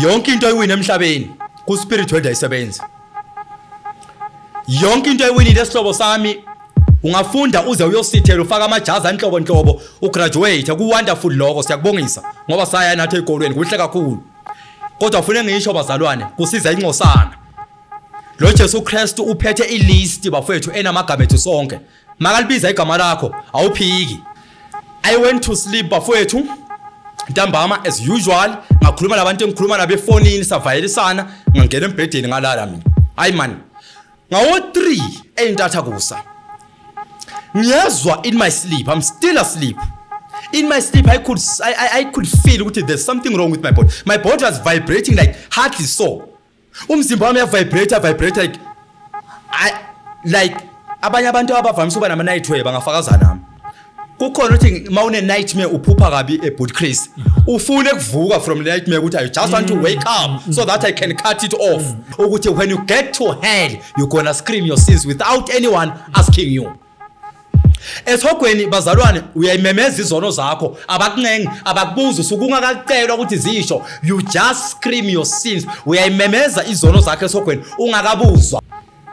Yonke into ayiwina emhlabeni ku spirit world ayisebenzi. Yonke into ayiwinile, sihlobo sami, ungafunda uze uyosithela, ufaka amajazi anhlobo nhlobo, ugraduate, ku wonderful lokho, siyakubongisa ngoba saya nathi ezikolweni, kuhle kakhulu. Kodwa ufune ngisho, bazalwane, kusiza incosana. Lo Jesu Kristu uphethe ilist, bafethu, enamagama ethu sonke. Makalibiza igama lakho, awuphiki. I went to sleep, bafethu, ntambama as usual, ngakhuluma nabantu engikhuluma nabo efonini, savayelisana, ngangena embhedeni, ngalala mina. Hayi man, ngawo 3 eyintatha kusa ngiyezwa in my sleep, I'm still asleep, in my sleep I could feel ukuthi there's something wrong with my body. My body was vibrating like hardly so. Umzimba wami uyavibrate, vibrate like I like abanye abantu abavamise ukuba nama nightmare bangafakaza nami. Kukhona ukuthi mawune nightmare, uphupha kabi, a boot Chris, ufune kuvuka from the nightmare ukuthi I just want to wake up so that I can cut it off, ukuthi when you get to hell, you gonna scream your sins without anyone asking you. Esihogweni, bazalwane, uyayimemeza izono zakho, abakuncengi, abakubuza, usuke ungakacelwa ukuthi zisho. You just scream your sins. Uyayimemeza izono zakho esihogweni ungakabuzwa.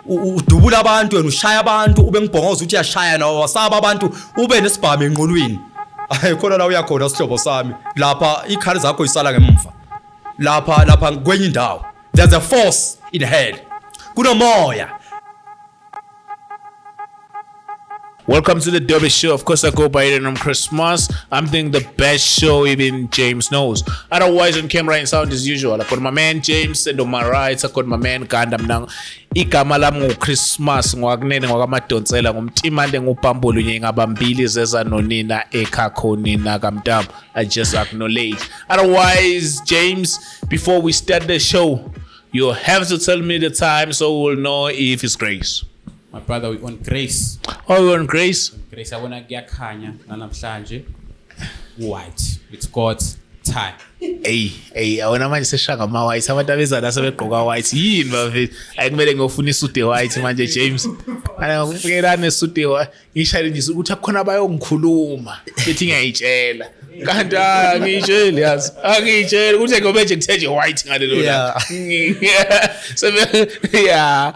Udubula abantu wena, ushaya abantu, ube ngibhongoza ukuthi uyashaya nawe, wasaba abantu, ube nesibhamu enqulwini. Hayi, khona la uyakhona, sihlobo sami, lapha ikhali zakho isala ngemva lapha kwenye indawo. There's a force in hell, kunomoya. Welcome to the Derby Show. Of course, I go by the name Christmas. I'm doing the best show even James knows. Otherwise, on camera and sound as usual. I got my man James, and on my right, I got my man Gandam Nang. Igama lami nguChristmas, ngwakunene, ngwakaMadonsela, ngumtimande, ngubhambulu ngingabambili zeza nonina ekhakho nina kamntamo. I just acknowledge. Otherwise, James, before we start the show, you have to tell me the time so we'll know if it's grace. My brother, we on grace. Oh, we're on grace. Grace, yabona kuyakhanya namhlanje. White. It's God's time. Ey, ey, awona manje seshanga ama white, abantu abeza la sebegqoka white. Yini, bafethu? Ayikumele ngiyofuna isuit white manje, James. Ana ngifike nesuit white. Ngishayele nje ukuthi akukhona abayongikhuluma. Bethi ngiyayitshela. Kanti angiyitsheli, yazi. Angiyitsheli ukuthi ngoba nje kuthe nje white ngalelo la. Sebe yeah.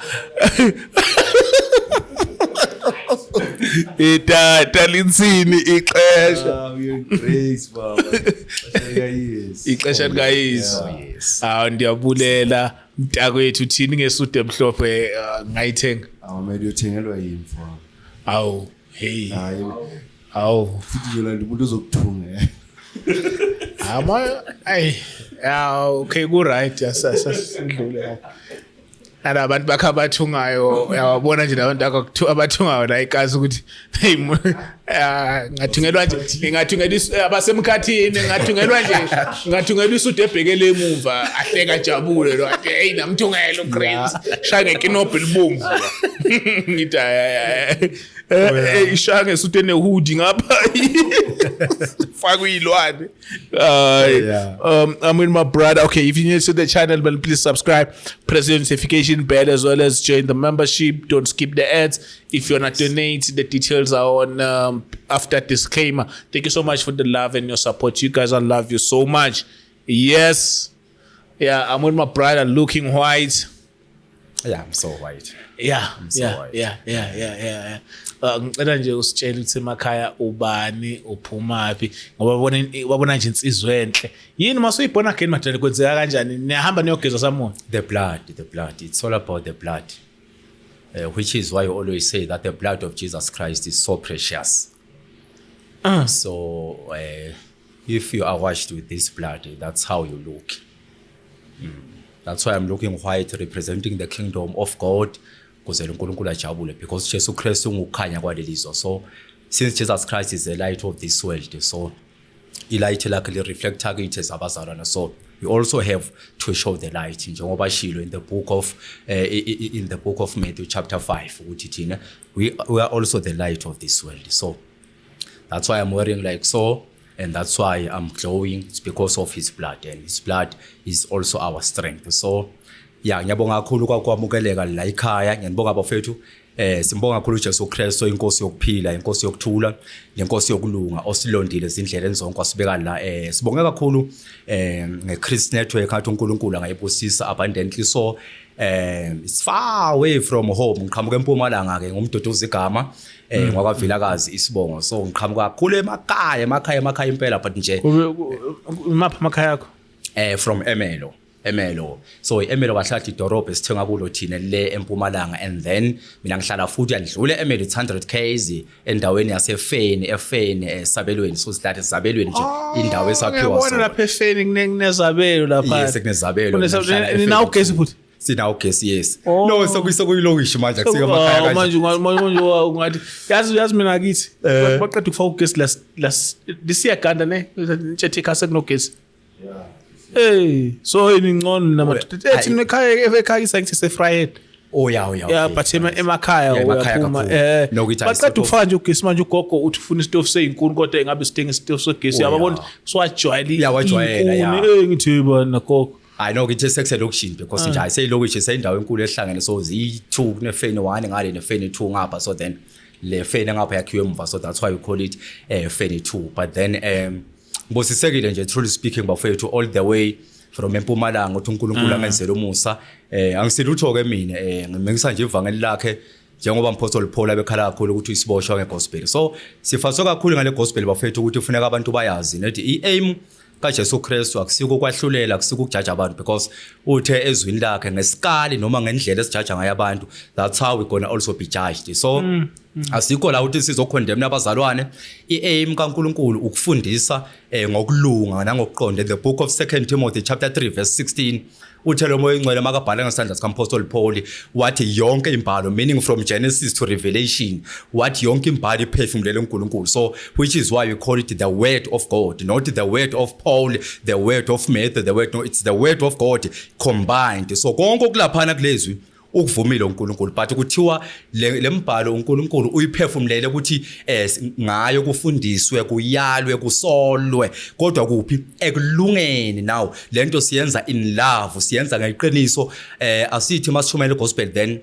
Itata litsini ixesha? Ah, we on grace, baba. Ixesha likaYesu. Ixesha likaYesu. Yes. Awu, ndiyabulela, mntakwethu. Thini ngesudu emhlophe? Ngayithenga. Awumele uyothengelwa yini, mfana? Awu, hey. Hayi, Awu. Futhi uzolanda umuntu ozokuthunga. Ama ay ya, okay, ku right, yasasidlule lapho. Nalabantu bakhe abathungayo, uyawabona nje labantu abathungayo la ikazi ukuthi hey, ngathungelwa nje, ngingathungelwa abasemkhathini, ngathungelwa nje, ngathungelwa isudu ebhekele emumva, ahleka jabule lo, athi, "Hey, namthungelo Chris, shaya ngekinobho elibomvu." Ngithi, "Hayi, hayi, hayi." Ishaya ngesudu enehoodie ngapha, faka uyilwane. Hayi. I'm with my brother. Okay, if you're new to the channel, well, please subscribe, press the notification bell, as well as join the membership. Don't skip the ads. If you wanna donate, the details are on after disclaimer. Thank you so much for the love and your support. You guys, I love you so much. Yes. Yeah, I'm with my brother looking white. Yeah, I'm so white. So white. Yeah. Ngicela nje usitshele ukuthi emakhaya ubani, uphumaphi, ngoba bona wabona nje insizwe enhle. Yini masuyibona again, madala, kwenzeka kanjani? Niyahamba niyogeza samoya? The blood, the blood. It's all about the blood. Which is why you always say that the blood of Jesus Christ is so precious. So if you are washed with this blood, that's how you look. That's why I'm looking white, representing the kingdom of God. Kuze uNkulunkulu ajabule, because Jesu Christ ungukukhanya kwaleli zwe. So since Jesus Christ is the light of this world, so ilight lakhe li-reflecta kithi as abazalwane, so we also have to show the light, njengoba shilo in the book of Matthew chapter 5 ukuthi thina we are also the light of this world. So that's why I'm wearing like so, and that's why I'm glowing. It's because of his blood, and his blood is also our strength. So Ya, ngiyabonga kakhulu kwakwamukeleka la ekhaya. Ngiyanibonga bafethu. Simbonga kakhulu uJesu Kristu, inkosi yokuphila, inkosi yokuthula, nenkosi yokulunga, osilondile izindleleni zonke wasibeka la. Sibonge kakhulu ngeChrist Network, athi uNkulunkulu angayibusisa abundantly. So it's far away from home. Ngiqhamuka eMpumalanga ke, ngumduduzi igama, ngwakaVilakazi isibongo. So ngiqhamuka kakhulu emakhaya, emakhaya, emakhaya impela, but nje Mapha amakhaya akho? From Ermelo, Ermelo. So iErmelo kahle kahle idorobha esithenga kulo thina le eMpumalanga, and then mina ngihlala futhi andlule Ermelo, it's 100 k's endaweni yaseFeni, eFeni, esabelweni. So sihlala esabelweni nje, indawo esaphiwa. Ngiyabona. So Lapha eFeni kunezabelo lapha. Yes, kunezabelo. Ngihlala eFeni. Ninawo ugesi futhi? Sinawo ugesi, yes. Oh. No, sekuyilokishi manje, akusike emakhaya Oh, kanje. Manje ungathi yazi mina kithi baqeda ukufaka ugesi las lisiyaganda ne ntshethe ekhaya sekunogesi. Hey, so yini ngcono namadoda ethi ekhaya, ekhaya isakithi seFryhead. Oh yeah. Yeah, okay. but emakhaya Yeah, emakhaya uyaphuma kakhulu. No, kithi baqeda ayisitofu. ukufaka nje ugesi manje, ugogo uthi ufuna isitofu seyinkuni, kodwa engabe sidinga isitofu sogesi. Oh, Yababona, yeah. siwajwayele. Uyawajwayela, yeah. Ngithi bana gogo. I know kithi sekuselokishini because nje ayiseyilokishi, seyindawo enkulu ehlangene. So ziyi-2, kunefeni 1 ngale nefeni 2 ngapha. So then le feni ngapha yakhiwe emuva, so that's why we call it feni 2. But then ngibusisekile nje, truly speaking bafethu, all the way from eMpumalanga, uthi uNkulunkulu angenzele umusa. Angisilutho ke mina, ngimengisa nje ivangeli lakhe, njengoba umpostoli Paul abekhala kakhulu ukuthi isiboshwa ngegospel. So sifaswe kakhulu ngale gospel bafethu, ukuthi kufuneka abantu bayazi nethi i-aim kaJesu Kristu akusiko ukwahlulela, akusiko ukujaja abantu, because uthe ezwini lakhe ngesikali noma ngendlela esijaja ngayo abantu, that's how we gonna also be judged. So asikho la ukuthi sizocondemn abazalwane. I-aim kaNkuluNkulu ukufundisa ngokulunga nangokuqonda. The book of 2 Timothy chapter 3 verse 16, uthe lo Moya Oyingcwele makabhala ngesandla sikampostoli Paul, wathi yonke imbhalo, meaning from Genesis to Revelation, wathi yonke imbhalo iphefumulele uNkulunkulu. So which is why we call it the word of God, not the word of Paul, the word of Matthew, the word, no, it's the word of God combined. So konke okulaphana kulezwi ukuvumile uNkulunkulu, but kuthiwa le lembhalo uNkulunkulu uyiphefumulele ukuthi ngayo kufundiswe, kuyalwe, kusolwe, kodwa kuphi? Ekulungeni. Now lento siyenza in love, siyenza ngeqiniso. Asithi masishumela gospel then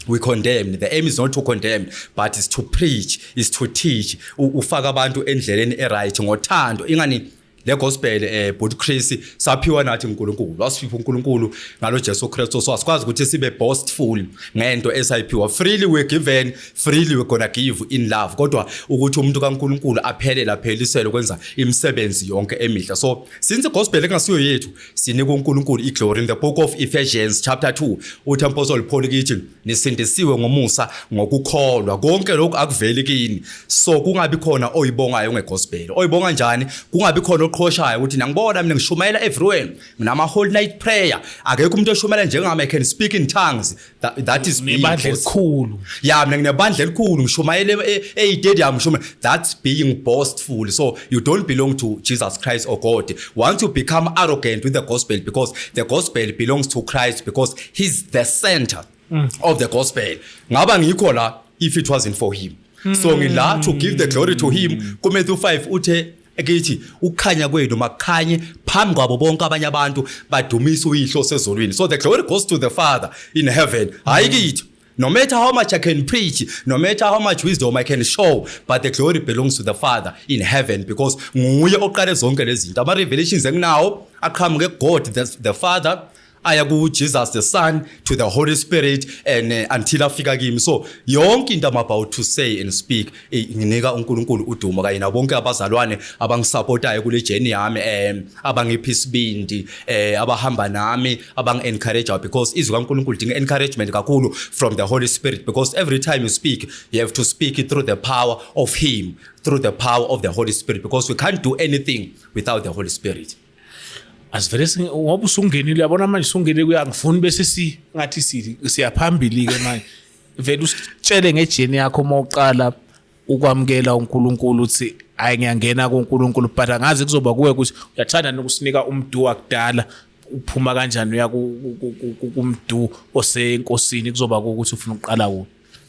we condemn. The aim is not to condemn, but is to preach, is to teach, ufaka abantu endleleni eright ngothando. Ingani le gospel, but Chris, saphiwa nathi uNkulunkulu, wasipha uNkulunkulu ngalo Jesu Kristu. So asikwazi ukuthi sibe boastful ngento esayiphiwa. Freely we given, freely we gonna give in love, kodwa ukuthi umuntu kaNkulunkulu aphelele, aphelisele ukwenza imisebenzi yonke emihle. So since gospel engasiyo yethu, sinika uNkulunkulu iglory. In the book of Ephesians chapter 2, uthi Apostle Paul kithi nisindisiwe ngomusa ngokukholwa, konke lokhu akuveli kini. So kungabi khona oyibongayo ngegospel. Oyibonga njani? Kungabi khona oqhoshayo ukuthi nangibona mina ngishumayela everywhere, nginama whole night prayer, akekho umuntu oshumayela njengami, I can speak in tongues. That is being Nebandla boastful. elikhulu. Ya, mina nginebandla elikhulu, ngishumayele e-stadium, ngishumayela. That's being boastful. So you don't belong to Jesus Christ or God once you become arrogant with the gospel, because the gospel belongs to Christ, because he's the center of the gospel. Ngaba ngikho la if it wasn't for him? So ngila to give the glory to him. KuMatthew 5 uthe kithi ukukhanya kwenu makukhanye phambi kwabo bonke abanye abantu, badumise uyihlo sezulwini. So the glory goes to the Father in heaven, hayi kithi. No matter how much I can preach, no matter how much wisdom I can show, but the glory belongs to the Father in heaven, because nguye oqale zonke lezi zinto. Ama revelations enginawo aqhamuke God the Father, aya ku Jesus the Son, to the Holy Spirit, and until afika kimi. So yonke into I'm about to say and speak, nginika uNkulunkulu udumo kanye nabo bonke abazalwane abangisupportayo kule journey yami, abangipha isibindi, abahamba nami, abangi-encourage, because izwi kaNkulunkulu dinga encouragement kakhulu from the Holy Spirit, because every time you speak, you have to speak it through the power of him, through the power of the Holy Spirit, because we can't do anything without the Holy Spirit. Asivele ngoba usungenile, uyabona manje usungenile kuya, ngifuni bese si ngathi siyaphambili ke manje. Vele usitshele ngejourney yakho uma uqala ukwamukela uNkulunkulu, uthi hayi, ngiyangena kuNkulunkulu, but angazi kuzoba kuwe ukuthi uyathanda nokusinika umdu wakudala, uphuma kanjani uya kumdu osenkosini, kuzoba ukuthi ufuna ukuqala kuphi.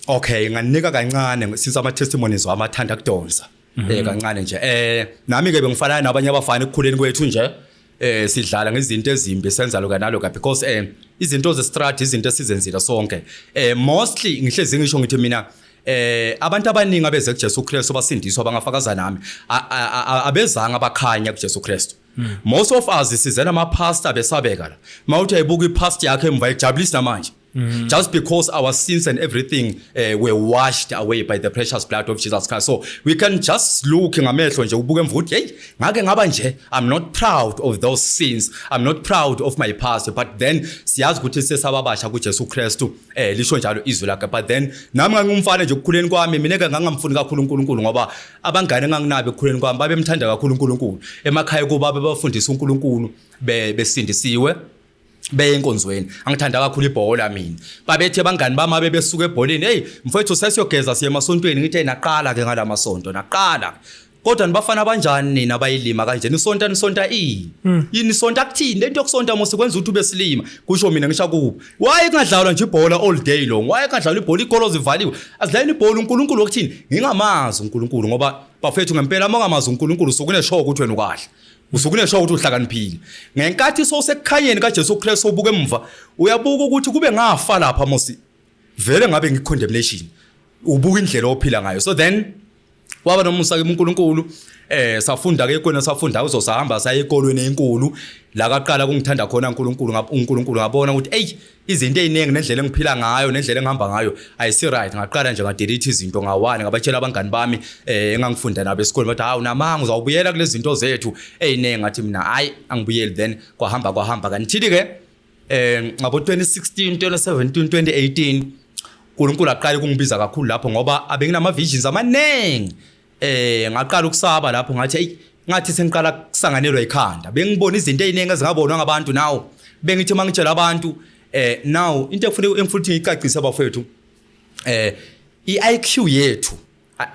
Okay, nganika kancane since ama testimonies wamathanda kudonsa. Kancane nje. Nami ke bengifana nabanye abafana ekukhuleni kwethu nje. Sidlala ngezinto ezimbi, senza lokho nalokho, because izinto zestrati, izinto esizenzile sonke, mostly ngihlezi ngisho ngithi mina abantu abaningi abeze kuJesu Kristu basindiswa, bangafakaza nami, abezanga abakhanya kuJesu Kristu. Most of us sizena ama pastor besabeka la. Mawuthi ayibuka ipast yakhe emva, ijabulisa namanje, just because our sins and everything were washed away by the precious blood of Jesus Christ. So we can just look ngamehlo nje, ubuke emva ukuthi, hey, ngake ngaba nje, I'm not proud of those sins, I'm not proud of my past. But then siyazi ukuthi sesababasha kuJesu Kristu, lisho njalo izwi lakhe. But then nami ngangumfana nje ukukhuleni kwami, mina ke ngangamfuni kakhulu uNkulunkulu, ngoba abangane enganginabo ekukhuleni kwami babemthanda kakhulu uNkulunkulu. Emakhaya kuba bebafundisa uNkulunkulu, besindisiwe, beye enkonzweni. Angithanda kakhulu ibhola mina. Babethe abangani bami abebesuka ebholeni, "Hey mfowethu, sesiyogeza siye emasontweni." Ngithi, "Hey, naqala ke ngalamasonto, naqala. Kodwa nibafana banjani nina abayilima kanje? Nisonta, nisonta ini? Yini nisonta kuthini? Lento yokusonta mos kwenza ukuthi ube silima." Kusho mina ngisho kubo, why kungadlalwa nje ibhola all day long? Why kungadlalwa ibhola? Ikolo zivaliwe, azidlaleni ibhola. UNkulunkulu wokuthini? Ngingamazi uNkulunkulu, ngoba bafethu ngempela uma ungamazi uNkulunkulu usukuneshow ukuthi wena ukahle, usukuneshow ukuthi uhlakaniphile. Ngenkathi sosekukhanyeni kaJesu Kristu, ubuka emva, uyabuka ukuthi kube ngafa lapha mosi vele ngabe ngicondemnation, ubuka indlela ophila ngayo. So then waba nomusa ke uNkulunkulu, safunda ke khona, safunda, uzosahamba saya ekolweni enkulu la kaqala kungithanda khona uNkulunkulu. UNkulunkulu ngabona ukuthi, ey, izinto eziningi nendlela engiphila ngayo nendlela engihamba ngayo ayisi right. Ngaqala nje ngadelete izinto ngawani, ngabatshela abangani bami engangifunda nabo esikoleni, bathi, "Hawu, namanga uzawubuyela kulezi zinto zethu eziningi." Ngathi mina, "Hayi, angibuyeli." Then kwahamba kwahamba, kanti ke ngabo 2016, 2017, 2018 uNkulunkulu aqala ukungibiza kakhulu lapho, ngoba abenginama visions amaningi. Ngaqala ukusaba lapho, ngathi, hey, ngathi sengiqala kusanganelwa ikhanda. Bengibona izinto eziningi ezingabonwa ngabantu. Nawo bengithi mangitshela abantu, now into ekufanele engifuna ukuthi ngicacise, abafowethu, iIQ yethu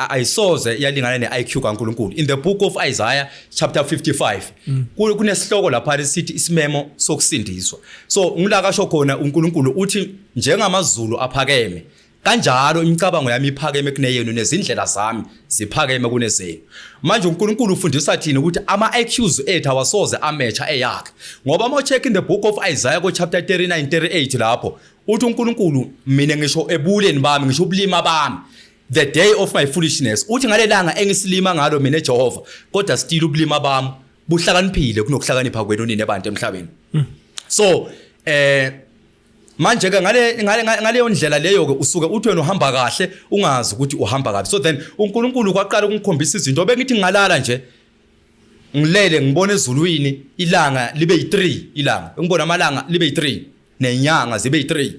ayisoze yalingana neIQ kaNkuluNkulu. In the book of Isaiah chapter 55 kunesihloko lapha lesithi isimemo sokusindiswa. So ngila kasho khona uNkulunkulu uthi, "Njengamazulu aphakeme, kanjalo imicabango yami iphakeme kuneyenu, nezindlela zami ziphakeme kunezenu." Manje uNkulunkulu ufundisa thina ukuthi ama IQs ethu awasoze amatcha eyakhe, ngoba uma check in the book of Isaiah ko chapter 39 38 lapho uthi uNkulunkulu, "Mina ngisho ebuleni bami, ngisho ubulima bami, the day of my foolishness," uthi, "ngalelanga engisilima ngalo mina eJehova, kodwa still ubulima bami buhlakaniphile kunokuhlakanipha kwenu nini abantu emhlabeni." So manje ke ngaleyo ndlela leyo ke usuke uthi wena uhamba kahle, ungazi ukuthi uhamba kabi. So then uNkulunkulu kwaqala ukungikhombisa izinto. Bengithi ngalala nje, ngilele, ngibona ezulwini ilanga libe yi3, ilanga ngibona amalanga libe yi3, nenyanga zibe yi3.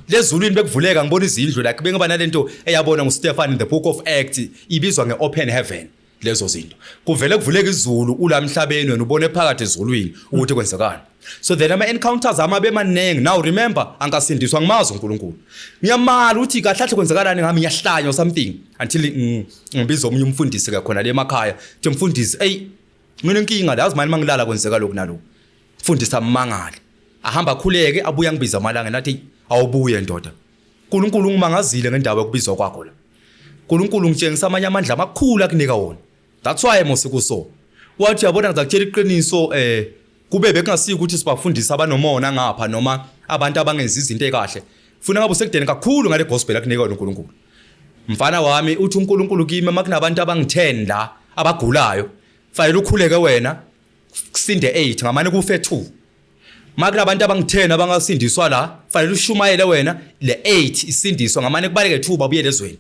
Lezulwini bekuvuleka, ngibona izindlu, like bengiba nalento eyabona nguStefan in the book of Acts, ibizwa ngeopen heaven. Lezo zinto kuvele kuvuleka izulu, ula emhlabeni wena ubone phakathi ezulwini ukuthi kwenzekani. So then ama encounters amabe maningi. Now remember, angasindiswa, ngimazi uNkulunkulu, ngiyamala ukuthi kahle kahle kwenzakalani ngami, ngiyahlanya or something, until ngibiza omunye umfundisi ke khona le emakhaya, thi, "Mfundisi, ey, nginenkinga la, yazi manje mangilala kwenzeka lokhu nalokhu." Mfundisi amangale, ahamba akhuleke, abuya ngibiza amalanga, nathi, "Awubuye ndoda, uNkulunkulu ungimangazile ngendaba yokubizwa kwakho la. uNkulunkulu ngitshengisa amanye amandla amakhulu akunika wona. That's why mose kuso." Wathi, "Yabona, ngizakutshela iqiniso, kube bekungasiki ukuthi sibafundise abanomona ngapha noma abantu abangenzi izinto ekahle, funa ngabe usekudeni kakhulu ngale gospel akunika yona uNkulunkulu. Mfana wami," uthi, "uNkulunkulu kimi, makunabantu abangu10 la abagulayo, fanele ukhuleke wena kusinde 8, ngamane kufe 2. Makunabantu abangu10 abangasindiswa la, fanele ushumayele wena, le 8 isindiswa, ngamane kubaleke 2 babuyele ezweni.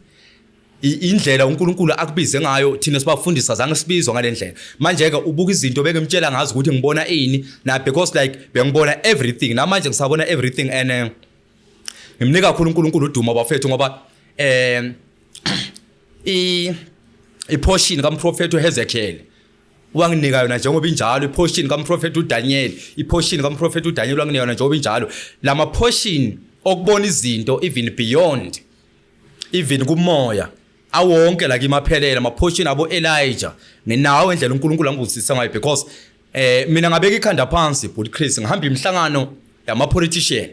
Indlela uNkulunkulu akubize ngayo, thina sibafundisa zange sibizwa ngale ndlela." Manje ke ubuka izinto bengimtshela ngazo ukuthi ngibona ini na, because like bengibona everything, namanje ngisabona everything, and ngimnika kakhulu uNkulunkulu udumo, bafethu, ngoba i portion kaMprofeti uHezekiel wanginika yona njengoba injalo, iportion kaMprofeti uDaniel, iportion kaMprofeti uDaniel wanginika yona njengoba injalo. Lama portion okubona izinto even beyond, even kumoya awonke la kimaphelela, ama portion abo Elijah nginawo, indlela uNkulunkulu angibusisa ngayo, because mina ngabeka ikhanda phansi, but Chris, ngihamba imihlangano yama politician,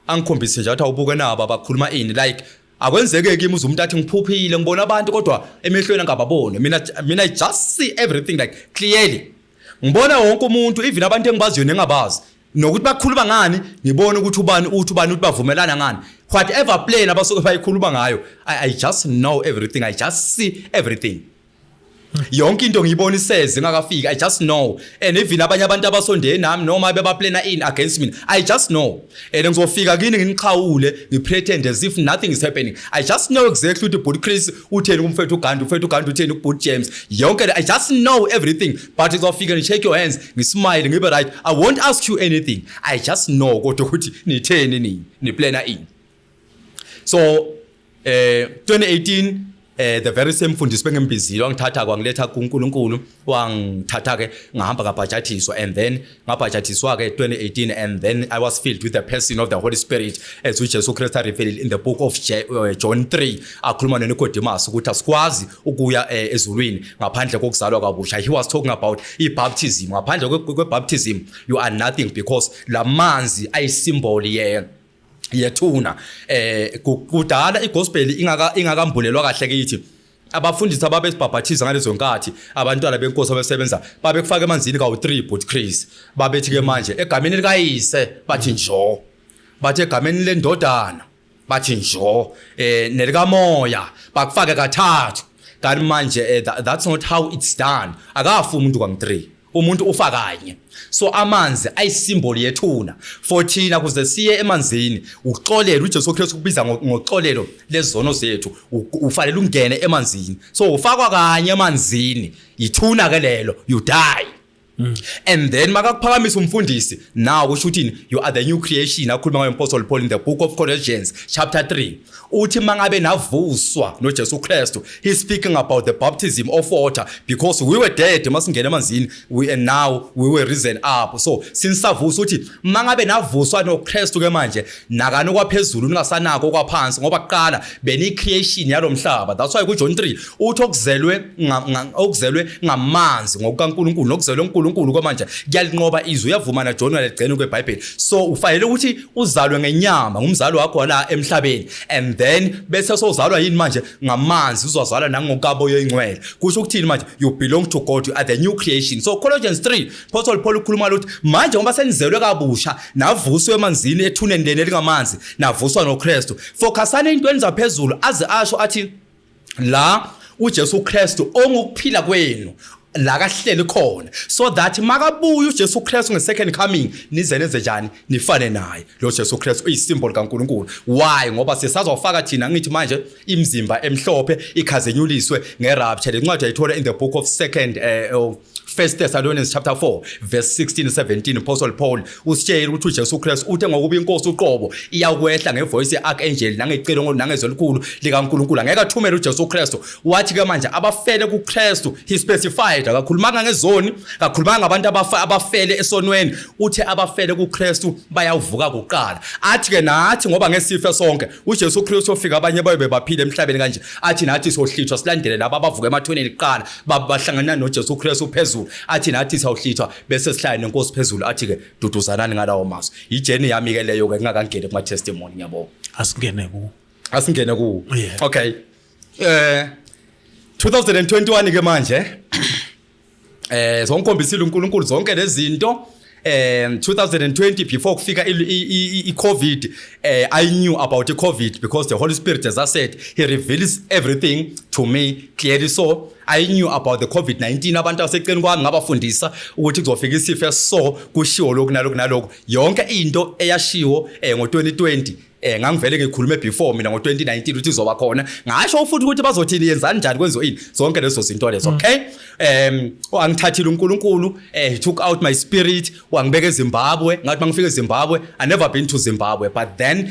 angikhombise nje, athi, "Awubuke nabo abakhuluma ini." Like akwenzeke kimi uze umuntu athi, "Ngiphuphile, ngibona abantu," kodwa emehlweni angababoni. Mina I just see everything like clearly. Ngibona wonke umuntu, even abantu engibaziyo nengabazi, nokuthi bakhuluma ngani. Ngibona ukuthi ubani uthi, ubani uthi, bavumelana ngani, whatever plan abasuke bayikhuluma ngayo. I just know everything, I just see everything. Yonke into ngiyibona iseze ngakafiki. I just know. And even abanye abantu abasondele nami noma bebaplana in against me, I just know. And ngizofika kini nginiqhawule, ngipretend as if nothing is happening. I just know exactly ukuthi Bhuti Chris utheni kumfethu uGandhi, umfethu uGandhi utheni kuBhuti James, yonke I just know everything. But ngizofika ngi-shake your hands, ngismile, ngibe right. I won't ask you anything. I just know kodwa ukuthi nitheni, nini niplana ini. So 2018, the very same mfundisi bengembizile wangithatha, kwangiletha kuNkulunkulu, wangithatha ke, ngahamba ngabhajathiswa. And then ngabhajathiswa ke 2018, and then I was filled with the person of the Holy Spirit, as uJesu Christ revealed in the book of John 3, akhuluma noNicodemus ukuthi asikwazi ukuya ezulwini ngaphandle kokuzalwa kabusha. He was talking about i-baptism. Ngaphandle kwe-baptism you are nothing, because lamanzi ayisymbol ye yethuna. Kudala igospel ingakambulelwa kahle kithi, abafundisi ababesibhabhathiza ngalezo nkathi, abantwana benkosi abesebenza, babekufaka emanzini kawu-3, Bhuti Chris. Babethi ke manje, egameni likayise, bathi njo, bathi egameni lendodana, bathi njo, nelikamoya, bakufake kathathu. Kanti manje that's not how it's done. Akafi umuntu kang-3, umuntu ufa kanye. So amanzi ayisymbol yethuna for thina. Kuze siye emanzini, uxolelo, uJesu Kristu kubiza ngoxolelo lezono zethu, ufanele ungene emanzini. So ufakwa kanye emanzini, ithuna ke lelo, you die. And then makakuphakamisa umfundisi now, kusho ukuthi you are the new creation akhuluma ngayo Apostle Paul in the book of Colossians chapter 3. Uthi mangabe navuswa noJesu Kristu, he's speaking about the baptism of water, because we were dead masingena emanzini, we and now we were risen up. So since savuswa, uthi mangabe navuswa noKristu ke manje, nakani kwaphezulu, ningasanako kwaphansi, ngoba kuqala beni creation yalomhlaba. That's why kuJohn 3 uthi okuzelwe ngamanzi ngokukaNkuluNkulu nokuzelwe uNkulunkulu kwamanje kuyalinqoba izwe. Uyavuma na John walegcina kweBhayibheli? So ufanele ukuthi uzalwe ngenyama ngumzali wakho la emhlabeni, and then bese sozalwa yini manje? Ngamanzi. Uzozalwa nangokamoya oyingcwele. Kusho ukuthini manje? You belong to God, you are the new creation. So Colossians 3, Apostle Paul ukhuluma ukuthi manje ngoba senizelwe kabusha, navuswa emanzini, ethuneni leni elingamanzi, navuswa noKristu, focusani entweni zaphezulu, aze asho athi la uJesu Kristu ongukuphila kwenu la kahleli khona, so that makabuya uJesu Kristu nge-second coming, nize nenze njani? Nifane naye. Lo Jesu Kristu uyisymbol kaNkuluNkulu. Why? Ngoba sisazofaka thina, ngithi manje, imizimba emhlophe ikhazenyuliswe ngerapture. Le ncwadi ayithola in the book of second First Thessalonians chapter 4 verse 16 17. Apostle Paul usitshela ukuthi uJesu Kristu uthe ngokuba inkosi uqobo iyakwehla ngevoice yearchangel nangecilo nangezwi elikhulu likaNkuluNkulu. Angeke athumele uJesu Kristu. Wathi ke manje abafele kuKristu, he specified, akakhulumanga ngezoni, akakhulumanga ngabantu abafele esonweni, uthe abafele kuKristu bayavuka kuqala. Athi ke nathi, ngoba ngesife sonke, uJesu Kristu ofika abanye bayobe baphila emhlabeni kanje, athi nathi sohlithwa silandele laba abavuka emathuneni kuqala, bahlangana noJesu Kristu phezulu. Athi nathi sawuhlithwa bese sihlale nenkosi phezulu. Athi ke duduzanani ngalawo mazwi. Ijourney yami ke leyo ke, ngingakangeni kuma testimony. Ngiyabonga. Asingene ku Asingene ku Yeah. Okay, 2021 ke manje, zonkhombisile uNkulunkulu zonke lezi zinto. 2020, before kufika i-COVID, I knew about i-COVID because the Holy Spirit, as I said, he reveals everything to me clearly. So I knew about the COVID-19. Abantu aseceleni kwami ngabafundisa ukuthi kuzofika isifo so kushiwo lokhu nalokhu nalokhu. Yonke into eyashiwo ngo2020, ngangivele ngikhulume before mina ngo2019 ukuthi izoba khona. Ngasho futhi ukuthi bazothini, yenzani, njani, kwenziwe ini, zonke lezo zinto lezo. Okay, angithathile uNkulunkulu, he took out my spirit, wangibeka eZimbabwe. Ngathi mangifika eZimbabwe, I never been to Zimbabwe, but then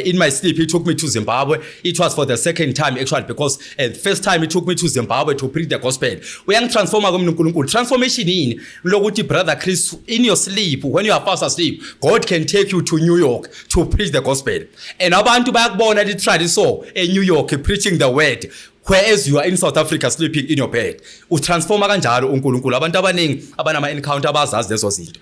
in my sleep he took me to Zimbabwe. It was for the second time actually, because first time he took me to Zimbabwe to preach the gospel. Uyangitransforma kumina uNkulunkulu. Transformation yini? Lokuthi, brother Chris, in your sleep, when you are fast asleep, God can take you to New York to preach the gospel, and abantu bayakubona literally so eNew York preaching the word, whereas you are in South Africa sleeping in your bed. Utransforma kanjalo uNkulunkulu. Abantu abaningi abanama encounter abazazi lezo zinto.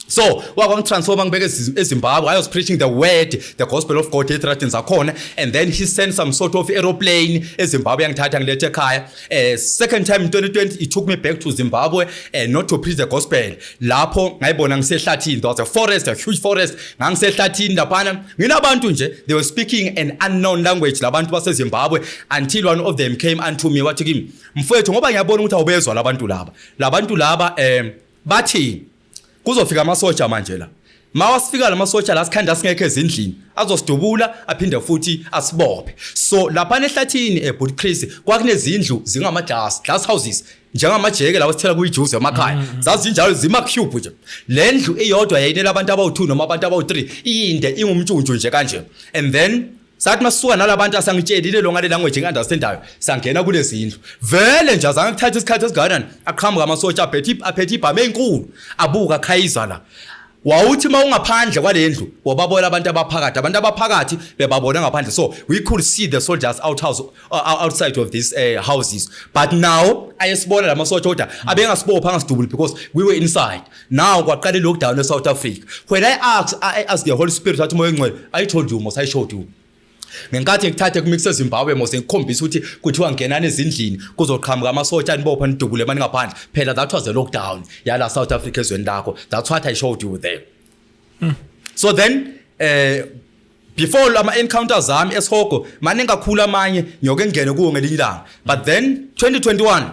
So wakwangitransforma ngibeke eZimbabwe. I was preaching the word, the gospel of God etradini zakhona, and then he sent some sort of aeroplane eZimbabwe, yangithatha ngilethe ekhaya. Second time in 2020 he took me back to Zimbabwe, not to preach the gospel. Lapho ngayibona ngisehlathini. There was a forest, a huge forest. Ngangisehlathini laphana nginabantu nje, they were speaking an unknown language labantu baseZimbabwe, until one of them came unto me, wathi kimi, "Mfowethu, ngoba ngiyabona ukuthi awubezwa labantu laba bathi kuzofika amasotsha manje la. Mawasifika lamasotsha la, sikhanda singekho ezindlini, azosidubula aphinde futhi asibophe." So lapha ehlathini eBoot Chris kwakunezindlu zingama glass houses, njengamajeke lawo sithela kuyijuice emakhaya. Zazinjalo, zima cube nje. Le ndlu iyodwa yayinela abantu abawu2 noma abantu abawu3, iyinde, ingumntshuntshu nje kanje. And then sathi masisuka nalabantu asangitshelile lo ngale language engiunderstandayo, sangena kulezi ndlu. Vele nje azange kuthatha isikhathi esigakanani, aqhamuka amasotsha aphethe ibhamu enkulu, abuka khayiza la. Wawuthi uma ungaphandle kwale ndlu wababona abantu abaphakathi, abantu abaphakathi bebabona ngaphandle. So we could see the soldiers outside of these houses, but now ayesibona lamasotsha, kodwa abengasibopha, angasidubuli because we were inside. Now kwaqala i-lockdown e-South Africa. When I asked the Holy Spirit, wathi, "Moya Engcwele, I told you mos, I showed you ngenkathi ngikuthathe kumikise eZimbabwe mos, ngikukhombisa ukuthi kuthiwa ngenani ezindlini, kuzoqhamuka amasotsha anibopha, nidubule mani ngaphandle. Phela that was a lockdown yala South Africa, ezweni lakho. That's what I showed you there." So then before ama encounters ami esihogo maningi kakhulu, amanye ngiyoke ngene kuwo ngelinye ilanga. But then 2021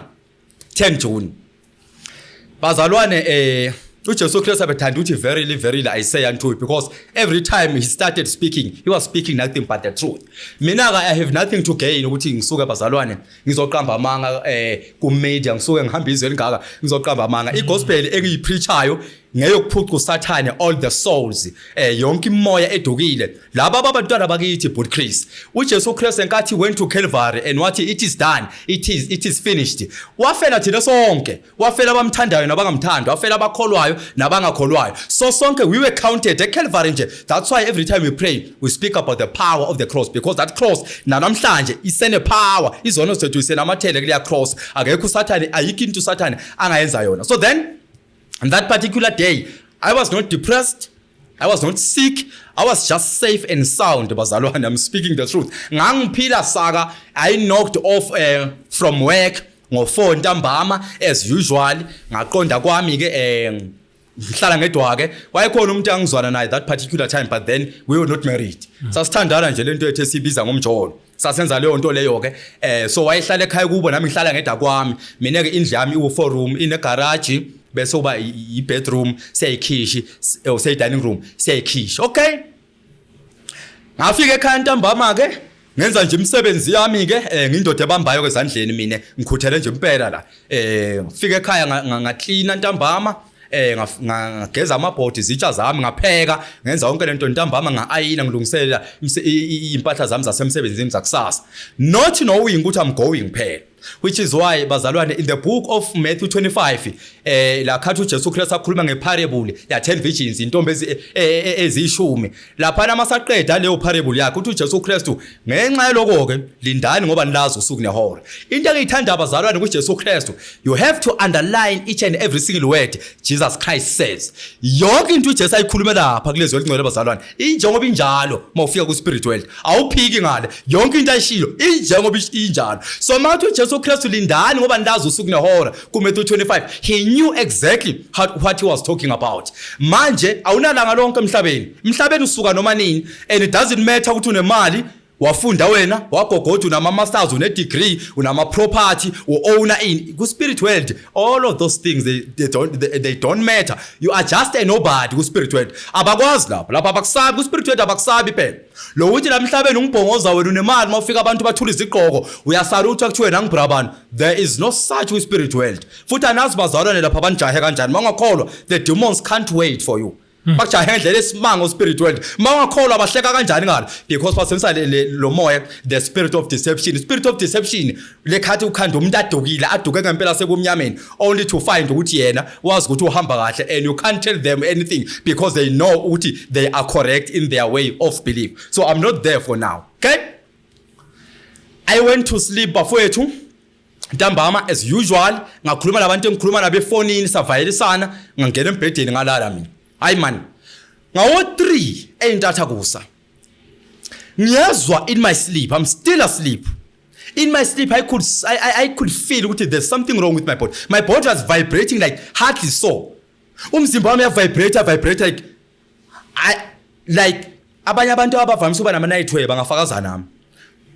10 June, bazalwane, uJesu Christ abethanda ukuthi, "Verily, verily, I say unto you," because every time he started speaking, he was speaking nothing but the truth. Mina ka I have nothing to gain ukuthi ngisuke, bazalwane, ngizoqamba amanga ku media, ngisuke ngihamba izwe elingaka ngizoqamba amanga. Igospel engiyipreachayo ngeyokuphuca uSathane all the souls, yonke imoya edukile, laba abantwana bakithi. But Chris, uJesu Christ enkathi went to Calvary and wathi, "It is done, it is finished," wafela thina sonke, wafela abamthandayo nabangamthandi, wafela abakholwayo nabangakholwayo. So sonke we were counted at Calvary nje. That's why every time we pray, we speak about the power of the cross, because that cross namhlanje isene power. Izono zethu isenamathele kuleya cross. Akekho uSathane, ayikho into uSathane angayenza yona. So then on that particular day, I was not depressed. I was not sick. I was just safe and sound, bazalwane. I'm speaking the truth. Ngangiphila saka. I knocked off from work ngo4 ntambama as usual. Ngaqonda kwami ke, ngihlala ngedwa ke. Wayekhona umuntu angizwana naye that particular time, but then we were not married. Sasithandana nje, lento ethu esibiza ngomjolo. Sasenza leyo nto leyo ke. So wayehlala ekhaya kubo, nami ngihlala ngedwa kwami. Mina ke indlu yami iwu four room, ine garage, bese uba i-bedroom, siyayikhishi, seyi-dining room, siyayikhishi. Okay, ngafika ekhaya ntambama ke, ngenza nje imisebenzi yami ke. Ngindoda ebambayo ke ezandleni mina, ngikhuthele nje impela la. Ngifika ekhaya, ngaklina ntambama, ngageza amabhodi, izitsha zami, ngapheka, ngenza yonke lento ntambama, nga-ayina, ngilungiselela impahla zami zasemsebenzini zakusasa, not knowing ukuthi I'm going phela. Which is why, bazalwane, in the book of Matthew 25, la khathi uJesu Christ akhuluma ngeparable ya 10 virgins, intombi ezishumi, lapha namasaqeda leyo parable yakhe, uthi uJesu Christ, "Ngenxa yaloko ke lindani, ngoba nilazi usuku nehora." Into engiyithanda, abazalwane, kuJesu Christ, you have to underline each and every single word Jesus Christ says. Yonke into uJesu ayikhulume lapha kulezi elingcwele, bazalwane, injengoba injalo. Mawufika ku spirit world, awuphiki ngale. Yonke into ayishilo injengoba injalo. So mawuthi uJesu Christ, "Lindani ngoba nilazi usuku nehora," ku Matthew 25, he knew exactly what he was talking about. Manje awunalanga lonke emhlabeni. Emhlabeni usuka noma nini, and it doesn't matter ukuthi unemali, wafunda wena, wagogoda, unama masters, une degree, unama property, u-owner in ku spirit world, all of those things, they don't matter. You are just a nobody ku spirit world. Abakwazi lapho, lapha abakusabi ku spirit world, abakusabi phela. Lo uthi la emhlabeni ungibhongoza wena, unemali, mawufika abantu bathula izigqoko, uyasalutha, kuthiwe nangibrabani. There is no such ku spirit world. Futhi anazi, bazalwane, lapha banijahe kanjani. Mawungakholwa, the demons can't wait for you. Bakujahe ngendlela esimanga spirit world. Mawungakholwa, bahleka kanjani ngalo, because basebenzisa lo moya, the spirit of deception. Spirit of deception lekhathi ukhanda umuntu adukile, aduke ngempela sebumnyameni, only to find ukuthi yena wazi ukuthi uhamba kahle, and you can't tell them anything because they know ukuthi they are correct in their way of belief. So I'm not there for now. Okay, I went to sleep, bafowethu, ntambama as usual. Ngakhuluma nabantu engikhuluma nabo efonini, savayelisana, ngangena embhedeni, ngalala mina. Hayi man, ngawo 3 eyintatha kusa ngiyezwa in my sleep, I'm still asleep, in my sleep I could feel ukuthi there's something wrong with my body. My body was vibrating like hardly so. Umzimba wami uyavibrate, vibrate like I like abanye abantu abavamise ukuba nama nightmare bangafakaza nami.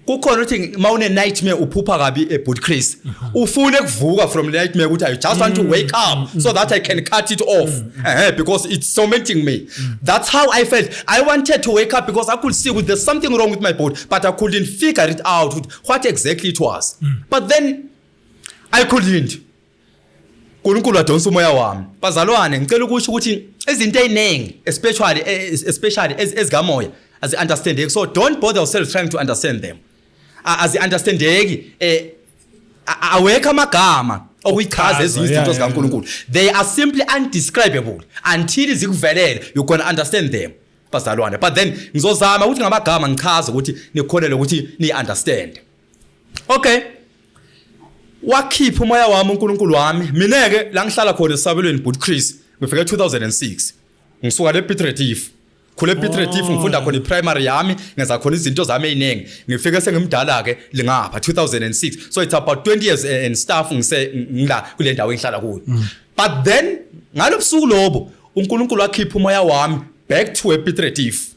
Kukhona ukuthi mawune nightmare uphupha kabi, ebut Chris, ufune kuvuka from the nightmare ukuthi I just want to wake up so that I can cut it off, because it's tormenting me. That's how I felt. I wanted to wake up because I could see there's something wrong with my body, but I couldn't figure it out what exactly it was. But then I couldn't. uNkulunkulu wadonsa umoya wami. Bazalwane, ngicela ukusho ukuthi izinto eziningi, especially ezikamoya, azi understandeki, so don't bother yourself trying to understand them. Azi understandeki, awekho amagama okuyichaza ezinye izinto zikaNkulunkulu. They are simply undescribable until zikuvelele. You gonna understand them, bazalwane. But then ngizozama ukuthi ngamagama ngichaze ukuthi nikholele ukuthi ni understand. Okay, wakhipha umoya wami uNkulunkulu wami. Mina ke la ngihlala khona esabelweni, but Chris, ngifike 2006, ngisuka le Piet Retief, khule Piet Retief, ngifunda khona iprimary yami, ngenza khona izinto zami eziningi. Ngifike sengimdala ke lingapha 2006, so it's about 20 years and stuff ngise ngila kule ndawo engihlala kuyo. But then ngalobusuku lobo uNkulunkulu wakhipha umoya wami back to ePiet Retief,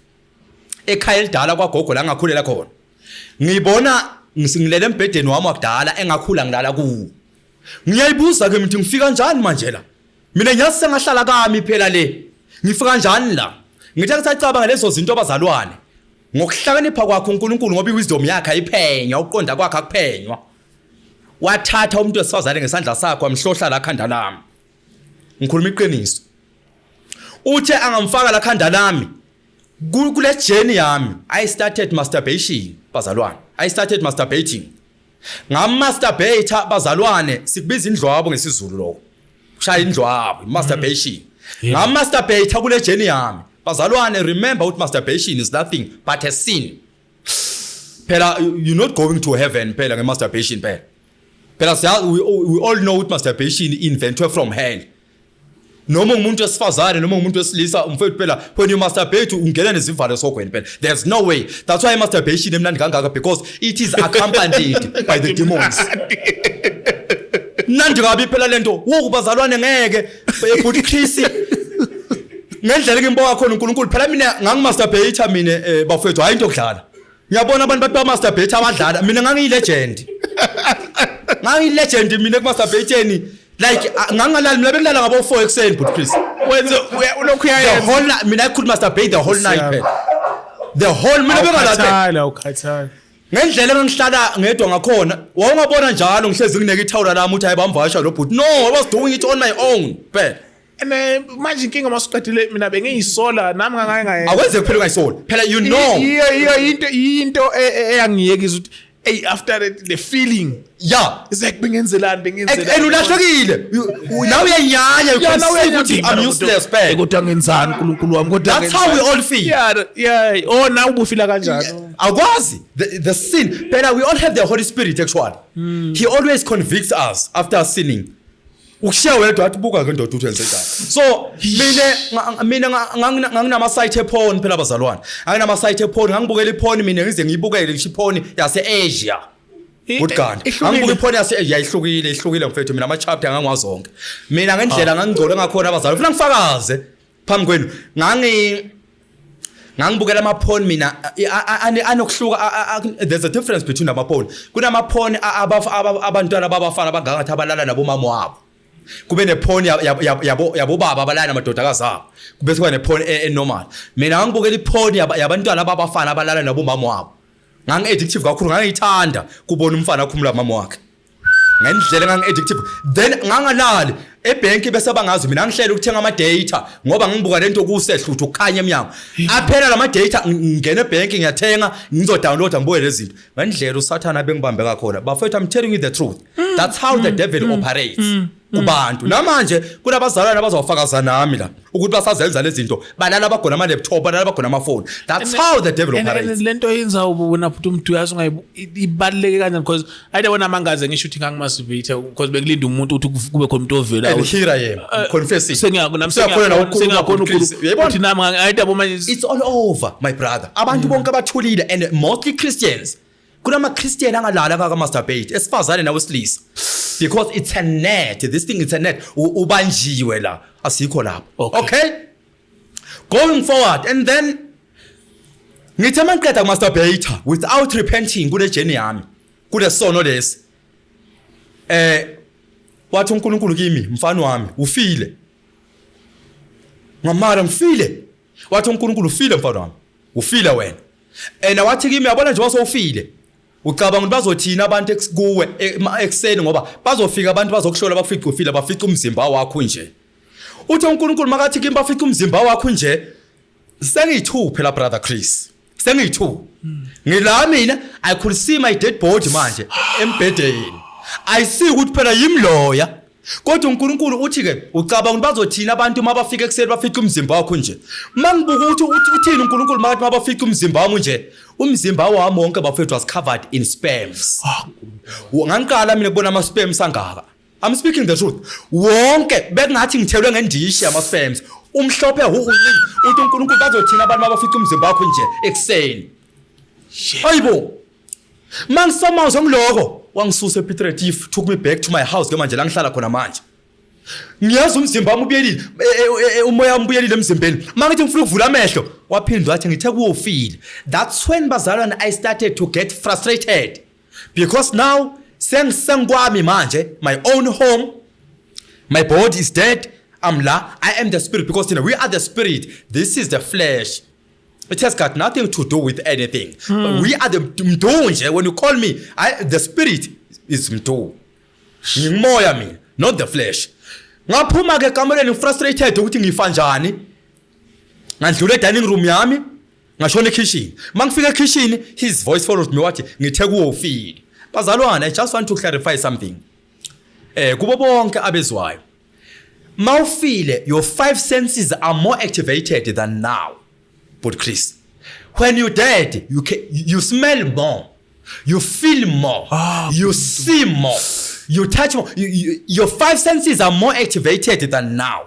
ekhaya elidala kwagogo la ngakhulela khona. Ngibona ngilele embhedeni wami wakudala engakhula ngilala kuwo. Ngiyayibuza ke ukuthi ngifika kanjani manje la? Mina ngiyazi sengahlala kami phela le, ngifika kanjani la? Ngithe ngisacabanga lezo zinto, abazalwane, ngokuhlakanipha kwakhe uNkulunkulu, ngoba iwisdom yakhe ayiphenywa, ukuqonda kwakhe akuphenywa, wathatha umuntu wesifazane ngesandla sakhe, wamhlohla la khanda lami. Ngikhuluma iqiniso. Uthe angamfaka la khanda lami kule journey yami, I started masturbation, bazalwane. I started masturbating. Ngamasturbate, bazalwane. Sikubiza indlwabo ngesiZulu lokho, kushaya indlwabo, masturbation. Ngamasturbate kule journey yami, bazalwane. Remember ukuthi masturbation is nothing but a sin phela. You're not going to heaven phela nge-masturbation phela. Phela siya we all know ukuthi masturbation invented from hell. Noma ungumuntu wesifazane noma ungumuntu wesilisa, umfowethu, phela when you masturbate ungena nezivalo esihogweni phela. There's no way. That's why masturbation emnandi kangaka, because it is accompanied by the demons. Mnandi kabi phela lento. Woku bazalwane, ngeke, futhi Chris, ngendlela engimboka khona uNkulunkulu phela, mina ngangimasturbate mina, bafowethu, hayi into okudlala. Ngiyabona abantu bathi bamasturbate abadlala, mina ngangiyi-legend, ngangiyi-legend mina ekumasturbateni. Like ngangalali mina, bekulala ngabo 4 ekuseni, but Chris, Wenza ulokhu the uyayenza. whole night. Mina I could masturbate the whole night phela, the whole, mina bengalali. Awukhathali, awukhathali. Ngendlela engangihlala ngedwa ngakhona, wawungabona njalo ngihlezi ngineke ithawula lami uthi hayi, bamvasha lo bhuti. No, I was doing it on my own phela. And manje inkinga masuqedile, mina bengiyisola nami, ngangake ngayenza. Akwenzeki phela ungayisola phela, you know. Iyo into eyangiyekisa ukuthi hey, after the feeling, it's like bengenzelani, bengenzelani? And ulahlekile nawe, uyayinyanya, you can see ukuthi I'm useless phela. Kodwa ngenzani, uNkulunkulu wami, kodwa That's how we all feel. Yeah, oh, nawe ubufila kanjani? Akwazi the sin phela. We all have the Holy Spirit actually. He always convicts us after sinning. Ukushiya wedwa athi buka ke ndoda uthi wenze njani. So mina nganginama site eporn phela, abazalwane, anginama site eporn. Ngangibukela iporn mina, ngize ngiyibukele ngisho iporn yase Asia. Good God. Ngangibuka iporn yase Asia, ihlukile, ihlukile mfethu. Mina ama chapter ngangiwazi onke. Mina ngendlela ngangigcole ngakhona, abazalwane, ufuna ngifakaze phambi kwenu. Ngangibukela ama-porn mina anokuhluka. There's a difference between ama-porn. Kunama-porn abantwana babafana abangangathi abalala nabomama wabo, kube neporn yabo baba abalala namadodakazi abo, kube kuba neporn enormal. Mina ngangibukela iporn yabantwana babafana abalala nabomama wabo. Ngangi-addictive kakhulu, ngangiyithanda kubona umfana akhumula mama wakhe ngendlela. Ngangi-addictive, then ngangalali ebhenki bese bangazi mina ngihlela ukuthenga ama-data ngoba ngibuka lento kusehluthu ukukhanya emnyango, aphela lama data, ngingena ebhenki ngiyathenga, ngizodownloada ngibuke lezi zinto. Ngendlela usathana bengibambe kakhona, bafethu, I'm telling you the truth, that's how the devil operates. Kubantu namanje kunabazalwane abazawufakaza nami la ukuthi basazenza lezi zinto, balala bagona ama laptop, balala bagona amafoni. That's how the devil operates. And lento yenza ubona futhi umuntu uyazi ibaluleke kanjani, because ayide wona mangaze ngisho ukuthi ngangimasturbate because bekulinda umuntu ukuthi kube khona umuntu ovela. And here I am confessing. Sengiyakho nami. Siyakhona la ukukhuluma. Sengiyakhona Chris. Uyayibona? ukuthi nami ayide yabo manje. It's all over, my brother. Abantu bonke abathulile and mostly Christians. Kunama Christian angalala kaka masturbate, esifazane nawesilisa, because it's a net. This thing, it's a net. Ubanjiwe la, asikho lapho. Okay. Okay, going forward, and then ngithe mangiqeda kumasturbate without repenting kule journey yami, kule sono lesi, wathi uNkulunkulu kimi, "Mfana wami, ufile." Ngamara ngifile. Wathi uNkulunkulu, "Ufile, mfana wami, ufile wena." And wathi kimi, "Yabona nje wasofile, ucabanga ukuthi bazothina abantu kuwe ekuseni? Ngoba bazofika abantu bazokuhlola, bafice ufile, bafice umzimba wakho nje." Uthi uNkulunkulu makathi kimi bafice umzimba wakho nje, sengiyi-2 phela, brother Chris, sengiyi-2 ngila mina. I could see my dead body manje embhedeni. I see ukuthi phela yimloya, kodwa uNkulunkulu uthi ke, "Ucabanga ukuthi bazothina abantu uma bafika ekuseni bafice umzimba wakho nje?" Mangibuka ukuthi uthini uNkulunkulu makathi mabafika umzimba wami nje, umzimba wami wonke, bafethu, was covered in sperms. Ngangiqala mina kubona ama sperms angaka. I'm speaking the truth. Wonke bekungathi ngithelwe ngendishi ama sperms, umhlophe hu uncinci. Uthi uNkulunkulu, "Bazothina abantu mabafica umzimba wakho nje ekuseni?" Hayibo, mangisamazwe ngiloko, wangisusa ePiet Retief, took me back to my house ke manje la ngihlala khona manje. Ngiyazi umzimba wami ubuyelile, umoya wami ubuyelile emzimbeni. Mangithi ngifuna ukuvula amehlo, waphinda wathi, "Ngithe kuwofile." That's when, bazalwane, I started to get frustrated because now sengisengikwami manje, my own home, my body is dead. I'm la, I am the spirit, because we are the spirit, this is the flesh. It has got nothing to do with anything. But we are the Mdu nje. When you call me, the spirit is Mdu. Ngimoya mina, not the flesh. Ngaphuma ke ekamereni frustrated ukuthi ngifa njani. Ngandlula e-dining room yami, ngashona ekitchen. Mangifika ekitchen, his voice followed me, wathi, "Ngithe kuwo ufile." Bazalwane, I just want to clarify something. Kubo bonke abezwayo. Mawufile, your five senses are more activated than now. But Chris, when you're dead, you smell more, you feel more, you see more, you touch more. Your five senses are more activated than now.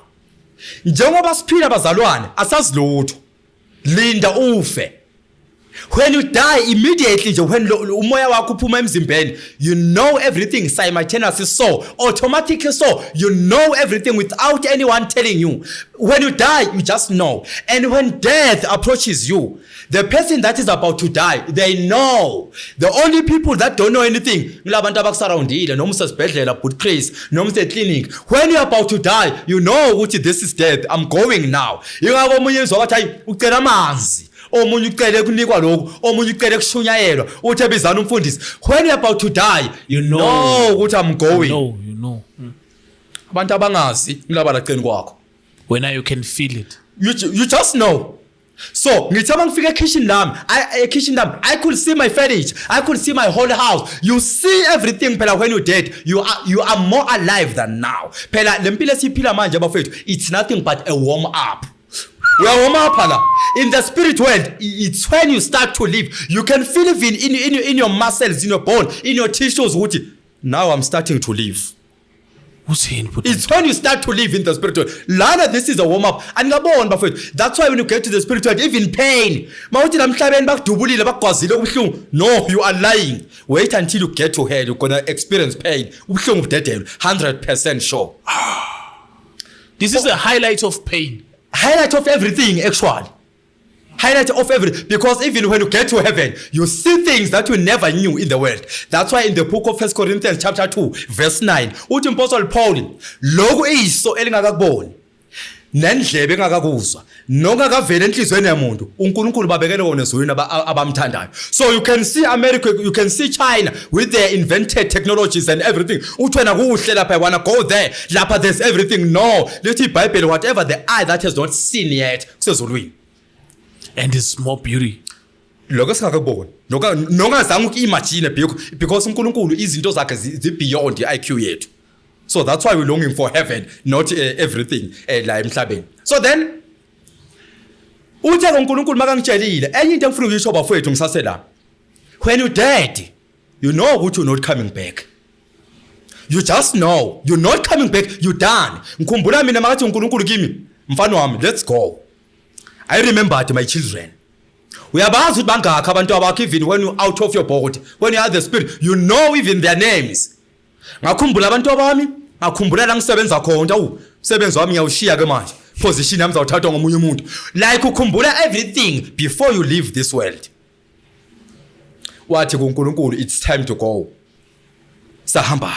Njengoba siphila, bazalwane, asazi lutho. Linda ufe. When you die, immediately nje when umoya wakho uphuma emzimbeni, you know everything simultaneously, so automatically, so you know everything without anyone telling you. When you die, you just know. And when death approaches you, the person that is about to die, they know. The only people that don't know anything ngulabantu abakusurroundile, noma usesibhedlela, but Chris, noma use-clinic. When you're about to die, you know ukuthi this is death, I'm going now. Ingakho omunye izwa bathi, "Hayi, ucela amanzi," omunye ucele kunikwa lokhu, omunye ucele kushunyayelwa, uthi ebizana umfundisi. When you're about to die, You know. Know ukuthi I'm going. No, you know. Abantu abangazi kulaba laceni kwakho. Wena, you can feel it. You just know. So ngithe uma ngifika ekitchen lami, ekitchen lami, I could see my furniture, I could see my whole house. You see everything phela. When you dead, you are more alive than now. Phela le mpilo esiyiphila manje, bafethu, it's nothing but a warm up. We are warm up la. In the spirit world, it's when you start to live. You can feel even in your muscles, in your bone, in your tissues ukuthi now I'm starting to live. Uthini, bhuti? It's when you start to live in the spirit world. Lana, this is a warm up. Andingaboni, bafethu. That's why when you get to the spirit world, even pain. Mawuthi lamhlabeni bakudubulile, bakugwazile ubuhlungu. No, you are lying. Wait until you get to hell, you're gonna experience pain. Ubuhlungu budedelwe 100% sure. This is the highlight of pain. Highlight of everything, actually. Highlight of everything, because even when you get to heaven, you see things that you never knew in the world. That's why in the book of First Corinthians chapter 2 verse 9, uthi Apostle Paul, lokhu iso elingakakuboni nendlebe engakakuzwa nokungakaveli enhliziyweni yomuntu, uNkulunkulu babekele wona ezulwini abamthandayo. So you can see America, you can see China with their invented technologies and everything. Uthi wena kuhle lapha, I wanna go there, lapha there's everything. No, lithi iBhayibheli, whatever the eye that has not seen yet, kusezulwini. And it's more beauty. Lokho esingakakuboni nokungazange uku-imagine, because uNkulunkulu izinto zakhe zi-beyond i-IQ yethu. So that's why we're longing for heaven, not everything la emhlabeni. So then uthe uNkulunkulu makangitshelile enye into engifuna ukuyisho bafowethu ngisase la. When you dead, you know ukuthi you're not coming back. You just know you're not coming back, you done. Ngikhumbula mina makathi uNkulunkulu kimi, mfana wami, let's go. I remembered my children. Uyabazi ukuthi bangakhi abantu abakho, even when you out of your body, when you are the spirit, you know even their names. Ngakhumbula abantu abami, ngakhumbula la ngisebenza khona. Awu, umsebenzi wami ngiyawushiya ke manje, position yami zawuthathwa ngomunye umuntu. Like ukhumbula everything before you leave this world. Wathi kuNkulunkulu, it's time to go. Sahamba.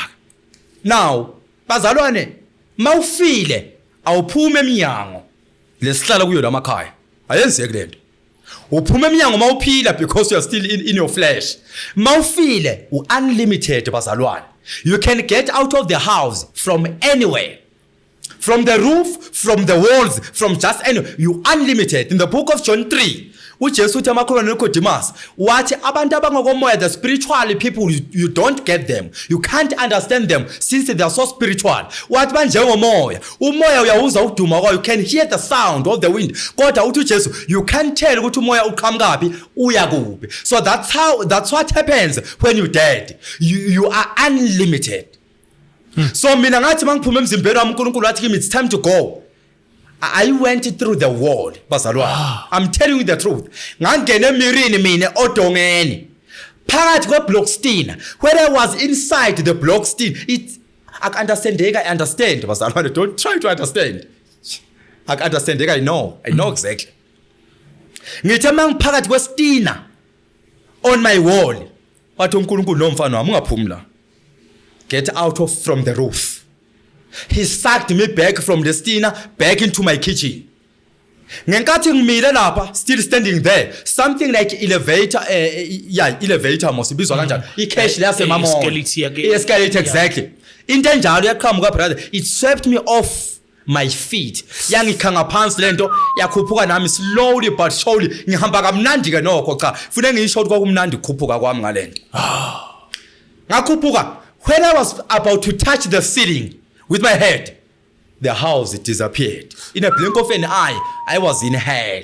Now bazalwane, mawufile awuphuma eminyango lesihlala kuyo lamakhaya, ayenzeki lento. Uphuma eminyango mawuphila because you are still in your flesh. Mawufile u-unlimited bazalwane. You can get out of the house from anywhere, from the roof, from the walls, from just anywhere. You unlimited. In the book of John 3, uJesu uthi amakholwa noNicodemus, wathi abantu abangokomoya, the spiritual people, you don't get them, you can't understand them since they are so spiritual. Wathi banjengomoya, umoya uyawuzwa ukuduma kwayo, you can hear the sound of the wind, kodwa uthi uJesu you can't tell ukuthi umoya uqhamukaphi uya kuphi. So that's what happens when you dead. You are unlimited. So mina ngathi mangiphuma emzimbeni wami, uNkulunkulu wathi kimi, it's time to go. I went through the wall bazalwane. I'm telling you the truth. Ngangena emirini mina odongeni phakathi kwe-block stina. When I was inside the block stina, it aku-understandeka. I understand bazalwane, don't try to understand. Aku-understandeka. I know, I know exactly. Ngithe mangiphakathi kwestina on my wall, wathi uNkulunkulu, no mfana wami, ungaphumi la, get out of from the roof. He sucked me back from the stina back into my kitchen. Ngenkathi ngimile lapha, still standing there, something like elevator, yeah, elevator mos ibizwa kanjani, i-cash leyasemamall. Escalator yake. Escalator, exactly, into enjalo yaqhamuka brother. It swept me off my feet, yangikhanga phansi lento, yakhuphuka nami slowly but surely. Ngihamba kamnandi ke nokho, cha, fune ngisho ukuthi kwakumnandi ukukhuphuka kwami ngalento. Ngakhuphuka. When I was about to touch the ceiling with my head, the house disappeared. In a blink of an eye, I was in hell.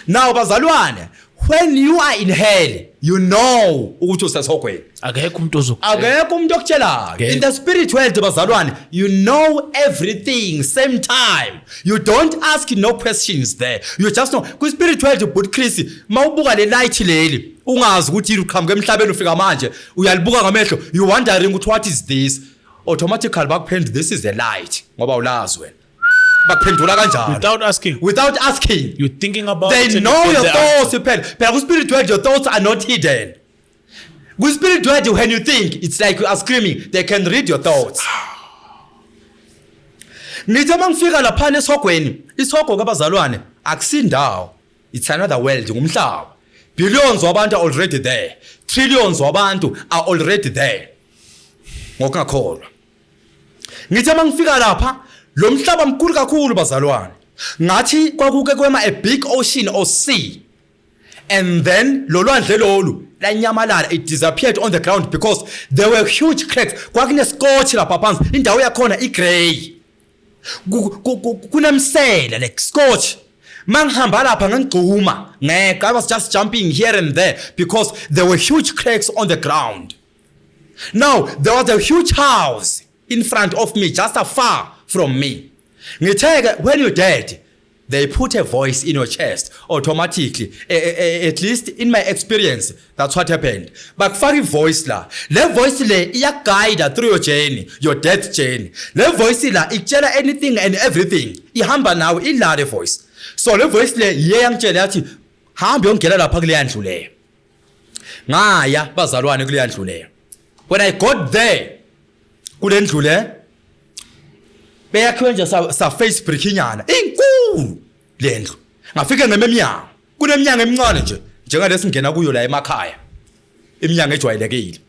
Now bazalwane, when you are in hell, you know ukuthi usesihogweni. Akekho umuntu ozokutshela. Akekho umuntu okutshelayo. In the spirit world bazalwane, you know everything same time. You don't ask no questions there, you just know. Kwi-spirit world, but Chris, mawubuka le light leli, ungazi ukuthi uqhamuka emhlabeni ufika manje, uyalibuka ngamehlo, you wondering ukuthi what is this. Automatically bakuphendula, this is the light, ngoba ulazi wena. Bakuphendula kanjalo. Without asking. Without asking. You're thinking about They it and know you your get the answer. thoughts phela. Phela ku-spirit world your thoughts are not hidden. Ku-spirit world, when you think, it's like you are screaming, they can read your thoughts. Ngithe mangifika laphana esihogweni, isihogo kabazalwane akusindawo, it's another world, ngumhlaba. Billions wabantu are already there, trillions wabantu are already there ngokungakholwa. Ngithe mangifika lapha, lo mhlaba mkhulu kakhulu bazalwane. Ngathi kwakuke kwema a big ocean or sea, and then lo lwandle lolu lanyamalala. It disappeared on the ground because there were huge cracks. Kwakune-scorch lapha phansi, indawo yakhona i-grey. Kunemsele, like scorch. Mangihamba lapha ngangigxuma ngeke. I was just jumping here and there because there were huge cracks on the ground. Now there was a huge house in front of me, just afar from me. Ngitheke when you're dead, they put a voice in your chest automatically. At least in my experience, that's what happened. Bakufaka i-voice la. Le voice le iyaguide through your journey, your death journey. Le voice la ikutshela anything and everything. Ihamba nawe ila le voice. So le voice le iye yangitshela yathi hamba uyongena lapha kuleya ndlu leyo. Ngaya bazalwane kuleya ndlu leyo. When I got there kule ndlu le, beyakhiwe nje sa face brick inyana inkulu le ndlu. Ngafika ngeminyango, kuneminyango emincane nje njengalesingena kuyo la emakhaya, iminyango ejwayelekile.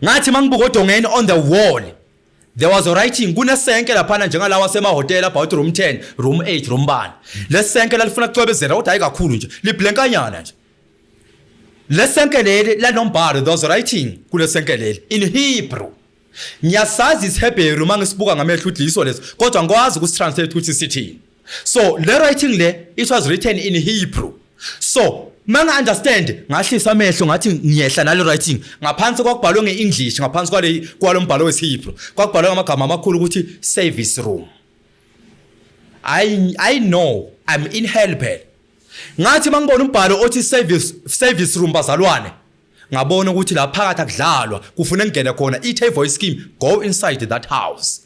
Ngathi mangibuka odongeni, on the wall there was a writing. Kunesenke laphana njengalawa semahhotela about room 10, room 8, room bani. Lesenke lalifuna kucwebezela kodwa hayi kakhulu nje, liblenkanyana nje. Lesenke leli lanombhalo. There was writing kulesenke leli in Hebrew. Ngiyasazi isiHebheru uma ngisibuka ngamehlo ukuthi yiso leso, kodwa ngikwazi ukusitranslate ukuthi sithini. So le writing le, it was written in Hebrew. So manga understand, ngahlisa amehlo, ngathi ngiyehla nale writing. Ngaphansi kwakubhalwe ngeEnglish, ngaphansi kwale kwalombhalo wesiHebrew kwakubhalwe ngamagama amakhulu ukuthi service room. I know I'm in hell phela. Ngathi mangibona umbhalo othi service room, bazalwane, ngabona ukuthi la phakathi akudlalwa, kufuna ngene khona. Ithe voice scheme, go inside that house.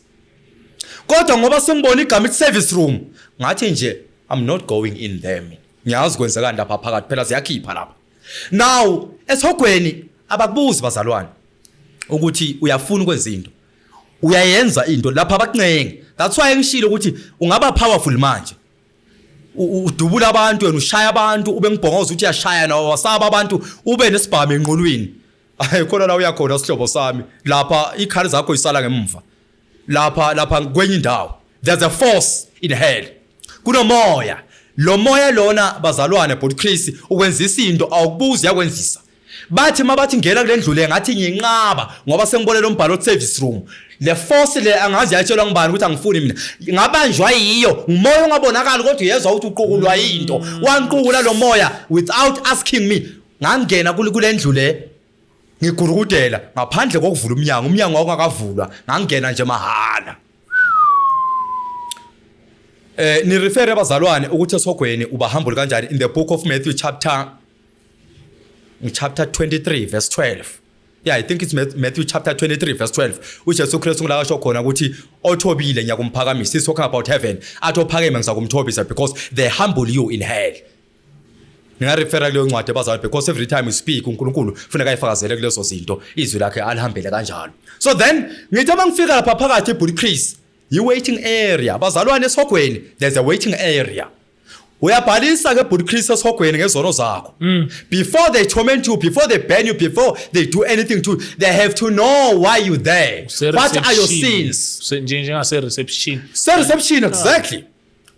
Kodwa ngoba sengibona igama ithi service room, ngathi nje I'm not going in there mina. Ngiyazi kwenzekani lapha phakathi phela, siyakhipha lapha. Now esihogweni abakubuzi, bazalwane, ukuthi uyafuna ukwenza into, uyayenza into lapha, abakuncenge. That's why ngishilo ukuthi ungaba powerful manje, udubula abantu wena, ushaya abantu, ube ngibhongoza ukuthi uyashaya nawe, wasaba abantu, ube nesibhamu enqulwini. Hayi, khona la uyakhona, sihlobo sami, lapha ikhali zakho isala ngemva lapha kwenye indawo. There's a force in hell, kunomoya. Lo moya lona, bazalwane, but Chris ukwenzisa into awukubuzi, yakwenzisa. Bathi mabathi ngena kule ndlu le, ngathi ngiyinqaba ngoba sengibone lo mbhalo service room. Le force le angazi yatshelwa ngibani ukuthi angifuni mina, ngabanjwa yiyo umoya ongabonakali, kodwa uyezwa ukuthi uqukulwa into. Wanqukula lo moya without asking me. Ngangena kule ndlu le ngigurukudela ngaphandle kokuvula umnyango. Umnyango wawungakavulwa, ngangena nje mahala. Ni refer, abazalwane, ukuthi esihogweni ubahambule kanjani in the book of Matthew chapter 23 verse 12. Yeah, I think it's Matthew chapter 23 verse 12. UJesu Kristu ngila kasho khona ukuthi othobile ngiyakumphakamisa. He's talking about heaven. Athi ophakeme ngizakumthobisa, because they humble you in hell. Ningarefera kuleyo ncwadi, abazalwane, because every time you speak, uNkulunkulu kufuneka ayifakazele kulezo zinto, izwi lakhe alihambele kanjalo. So then ngithi uma ngifika lapha phakathi, eBully Chris, i-waiting area, bazalwane, esihogweni there's a waiting area. Uyabhalisa ke, Bully Chris, esihogweni ngezono zakho. Before they torment you, before they burn you, before they do anything to you, they have to know why you there, what are your sins. Njengase reception. Se reception, exactly.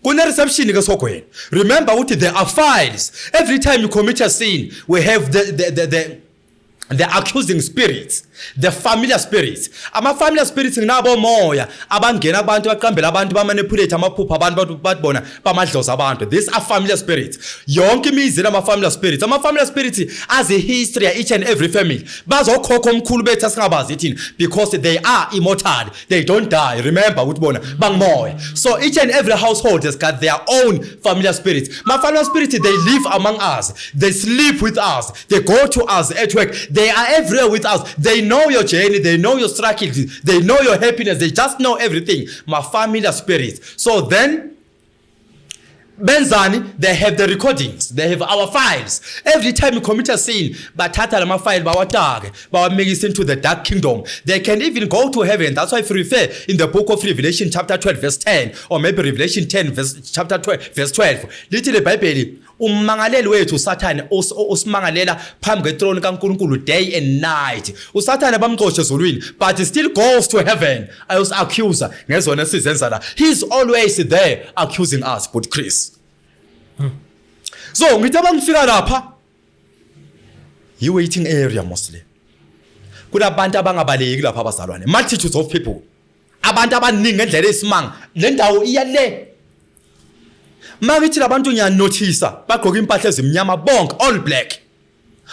Kune reception ke esihogweni. Remember ukuthi there are files. Every time you commit a sin, we have the accusing spirits, the familiar spirits. Ama familiar spirits nginabo moya abangena abantu, baqambela abantu, bamanipulate amaphupho abantu, bathi bona bamadlozi abantu. These are familiar spirits. Yonke imizi lama familiar spirits. Ama familiar spirits as a history each and every family, bazokhokha omkhulu bethu asingabazi thina, because they are immortal, they don't die. Remember ukuthi bona bangumoya. So each and every household has got their own familiar spirits. Ma familiar spirits, they live among us, they sleep with us, they go to us at work, they are everywhere with us. They know your journey, they know your struggles, they know your happiness, they just know everything. Ma familiar spirits. So then benzani? They have the recordings, they have our files. Every time you commit a sin, bathatha lama file, bawatake, bawamikisa into the dark kingdom. They can even go to heaven. That's why if you refer in the book of Revelation chapter 12 verse 10, or maybe Revelation 10 verse chapter 12 verse 12, lithi le Bible, ummangaleli wethu uSathane usimangalela phambi kwethrone kaNkuluNkulu day and night. USathane bamxoshe ezulwini, but he still goes to heaven ayos accuser ngezona esizenza la. He's always there accusing us, but Chris, so ngithi abangifika lapha, yi waiting area mostly. Kunabantu abangabaleki lapha, abazalwane, multitudes of people, abantu abaningi ngendlela eyisimanga. Le ndawo iya le. Makithi labantu, ngiyanothisa bagqoka impahla ezimnyama bonke, all black.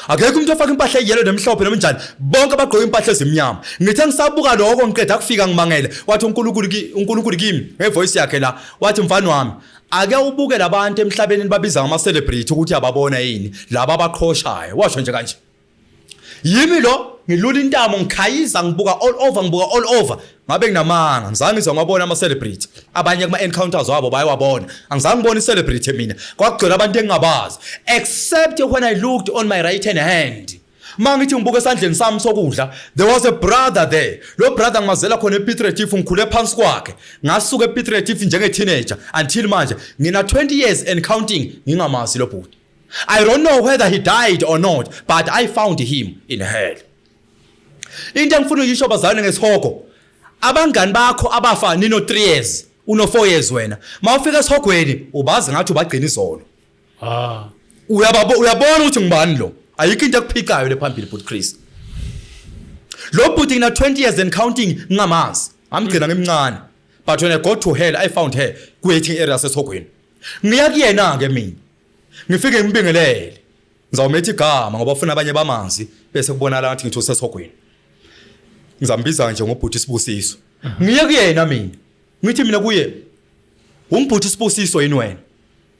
Akekho umuntu ofaka impahla eyellow nemhlophe noma njani, bonke bagqoka impahla ezimnyama. Ngithe ngisabuka lokho, ngiqeda kufika, ngimangele, wathi uNkulunkulu kimi ngevoice yakhe la, wathi, "Mfana wami, ake ubuke labantu emhlabeni babiza ngama celebrity ukuthi ababona yini laba abaqhoshayo." Washo nje kanje. Yimi lo ngilula intamo, ngikhayiza, ngibuka all over, ngibuka all over, ngabe nginamanga. Ngizange ngizwe ngwabona ama celebrity. Abanye kuma encounters wabo bayawabona. Angizange ngibone i celebrity mina, kwakugcwele abantu engingabazi, except when I looked on my right hand. Mangithi ngibuka esandleni sami sokudla, there was a brother there. Lo brother ngimazela khona ePiet Retief, ngikhule phansi kwakhe. Ngasuka ePiet Retief njenge teenager until manje ngina 20 years and counting ngingamazi lo bhuti. I don't know whether he died or not, but I found him in hell. Into engifuna ukuyisho, bazalwane, ngesihogo, abangani bakho abafa nino 3 years, uno 4 years wena, mawufika esihogweni ubazi ngathi ubagcina izolo. Uyababo, uyabona ukuthi ngubani lo. Ayikho into ekuphicayo le phambili, but Chris. Lo bhuti ngina 20 years and counting ngingamazi, ngamgcina ngimncane, but when I got to hell I found her ku-waiting area sesihogweni. Ngiya kuyena-ke mina, ngifike ngibingelele, ngizawumetha igama ngoba ufuna abanye bamanzi bese kubonakala ngathi ngithi usesihogweni. Ngizambiza nje ngobhuti Sibusiso. Ngiye kuyena mina, ngithi mina kuye, ungibhuti Sibusiso yini wena?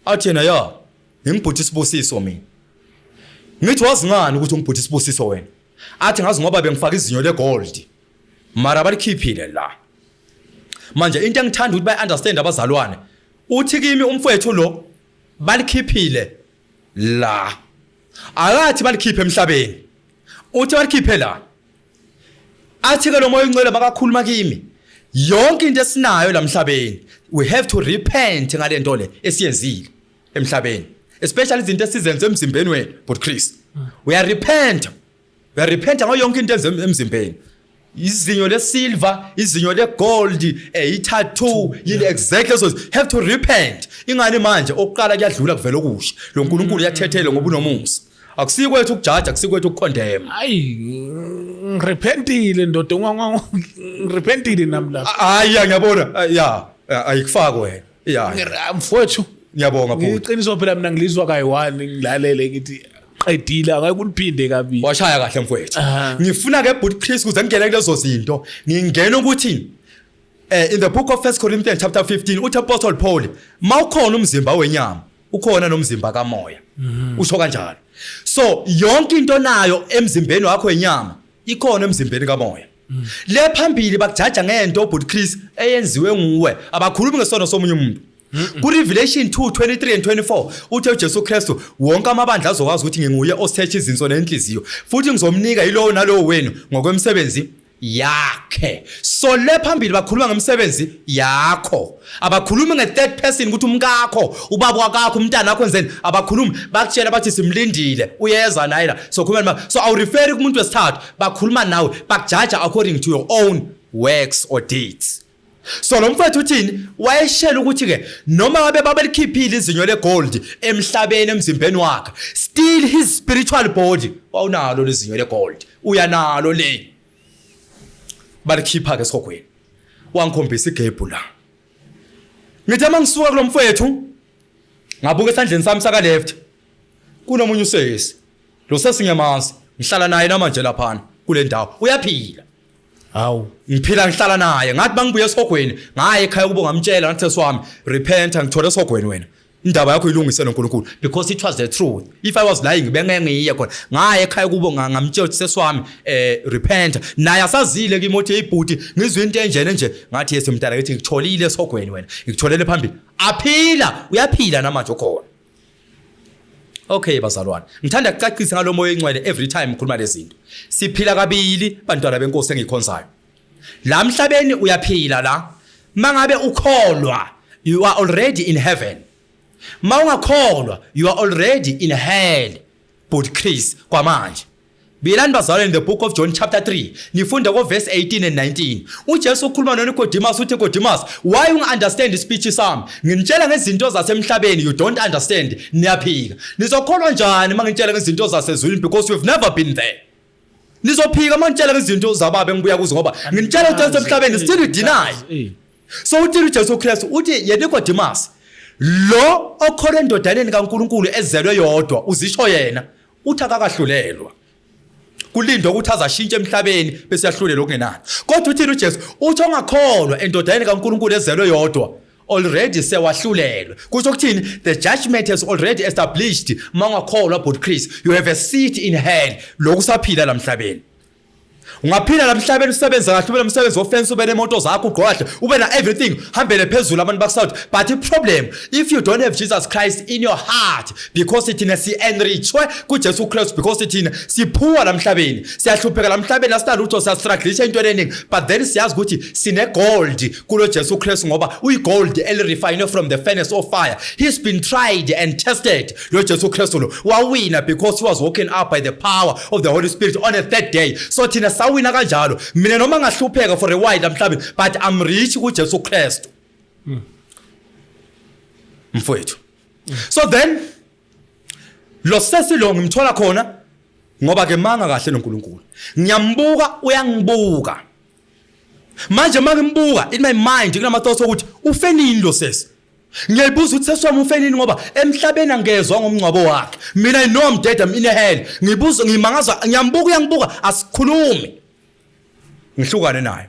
Athi yena, ya, ngingibhuti Sibusiso mina. Ngithi, wazi ngani ukuthi ungibhuti Sibusiso wena? Athi, ngazi ngoba bengifaka izinyo legold, mara balikhiphile la. Manje into engithanda ukuthi bayi-understand abazalwane, uthi kimi umfowethu lo, balikhiphile la, akathi balikhiphe emhlabeni, uthi balikhiphe la. Athi ke lo moya ongcwele bakakhuluma kimi, yonke into esinayo la emhlabeni, we have to repent ngale nto le esiyenzile emhlabeni, especially izinto esizenze emzimbeni wethu. But Chris, we are repent, we are repent ngayo yonke into enze emzimbeni, izinyo lesilver, izinyo legold, i-tattoo yini exactly. So have to repent. Ingani manje okuqala kuyadlula, kuvela okusha. Lo nkulunkulu uyathethela ngoba unomusa. Akusikwethu ukujaja, akusikwethu ukucondemn. Hayi, ngirepentile ndoda, ngirepentile nami lapha. Hayi, ngiyabona, ya, ayikufaki wena, ya. Mfowethu. Ngiyabonga bhuti. Iqiniso phela mina ngilizwa kayi-one, ngilalele, ngithi qedile, angeke uliphinde kabili. Washaya kahle mfowethu. Ngifuna ke bhuti Chris ukuze ngingene kulezo zinto, ngingena ukuthi in the book of 1 Corinthians chapter 15 uthi Apostle Paul, mawukhona umzimba wenyama, ukhona nomzimba kamoya. Usho kanjalo. So yonke into nayo emzimbeni wakho wenyama ikhona emzimbeni kamoya. Le phambili bakujaja ngento bhuti Chris eyenziwe nguwe, abakhulumi ngesono somunye umuntu. Ku-Revelation 2 23 and 24 uthe uJesu Kristu, wonke amabandla azokwazi ukuthi nginguye osethe izinso nenhliziyo, futhi ngizomnika yilowo nalowo wenu ngokwemisebenzi yakhe. So le phambili bakhuluma ngemisebenzi yakho, abakhulumi nge-third person ukuthi umkakho, ubaba wakakho, umntana wakho enzeni. Abakhulumi, bakutshela bathi simlindile, uyeza naye la. So khuluma, so awureferi kumuntu wesithathu, bakhuluma nawe, bakujaja according to your own works or deeds. So lo mfowethu uthini? Wayeshela ukuthi-ke noma ngabe babelikhiphile izinyo legold emhlabeni emzimbeni wakhe, still his spiritual body wawunalo lezinyo legold, uyanalo le. Balikhipha-ke esihogweni. Wangikhombisa igebhu la. Ngithi uma ngisuka kulo mfowethu, ngabuka esandleni sami saka left, kunomunye usesi. Lo sesi ngiyamazi, ngihlala naye namanje laphana kule ndawo, uyaphila. Hawu. Ngiphila, ngihlala naye. Ngathi bangibuye esihogweni, ngaye ekhaya kubo, ngamtshela, ngathi, sesi wami, repent, ngithole esihogweni wena, indaba yakho ilungise noNkulunkulu, because it was the truth. If I was lying, bengeke ngiye khona. Ngaye ekhaya kubo, ngamtshela ukuthi, sesi wami, repent. Naye asazile kimi, uthi, hey bhuti, ngizwe into enjena nje. Ngathi, yes mntana, ngithi ngitholile esihogweni wena, ngikutholele phambili. Aphila, uyaphila namanje ukhona. Okay bazalwane, ngithanda ukucacisa ngalo moya engcwele every time ngikhuluma lezi zinto. Siphila kabili, bantwana benkosi engikhonzayo. La emhlabeni uyaphila la. Mangabe ukholwa, you are already in heaven. Mawungakholwa, you are already in hell. But Chris kwamanje. Biyelani bazalwane in the book of John chapter 3. Nifunda ko verse 18 and 19. UJesu ukhuluma noNicodemus, uthi, Nicodemus, why you understand speech sami? Nginitshela ngezinto zasemhlabeni, you don't understand. Niyaphika. Nizokholwa njani mangitshela ngezinto zasezulwini, because you've never been there? Nizophika mangitshela ngezinto zababa engibuya kuzo, ngoba nginitshela into zasemhlabeni, still you deny. So uthi uJesu Kristu, uthi yena Nicodemus, lo okholwa endodaneni kaNkuluNkulu ezelwe yodwa, uzisho yena, uthi akakahlulelwa, kulindwa ukuthi azashintshe emhlabeni bese yahlulelwa okungenani. Kodwa uthini uJesu? Uthi ongakholwa endodaneni kaNkuluNkulu ezelwe yodwa already sewahlulelwe. Kusho ukuthini? The judgment has already established. Mawungakholwa but Christ, you have a seat in hell lokhu saphila lamhlabeni. Ungaphila la mhlabeni, usebenza kahle, ube nomsebenzi ofensi, ube nemoto zakho, ugqoke kahle, ube na everything, hambele phezulu, abantu bakusouth. But i-problem, if you don't have Jesus Christ in your heart, because thina si-enrichwe kuJesu Kristu, because thina siphuwa la mhlabeni, siyahlupheka la mhlabeni, asinalutho, siyastrugglisha into eningi, but then siyazi ukuthi sine-gold kulo Jesu Kristu, ngoba uyi-gold eli-refined from the furnace of fire. He's been tried and tested lo Jesu Kristu lo, wawina because he was woken up by the power of the Holy Spirit on the third day. So thina sawina kanjalo. Mina noma ngahlupheka for a while mhlawumbe, but I'm rich kuJesu Kristu, mfowethu. So then lo sesi lo ngimthola khona. Ngoba ke manga kahle noNkulunkulu. Ngiyambuka uyangibuka. Manje mangimbuka in my mind kunama thoughts ukuthi ufenini lo sesi. Ngiyayibuza ukuthi sesi wami ufenini ngoba emhlabeni angezwa ngomngcwabo wakhe. Mina I know I'm dead, I'm in hell. Ngibuza ngimangazwa ngiyambuka uyangibuka asikhulumi. Ngihlukane naye.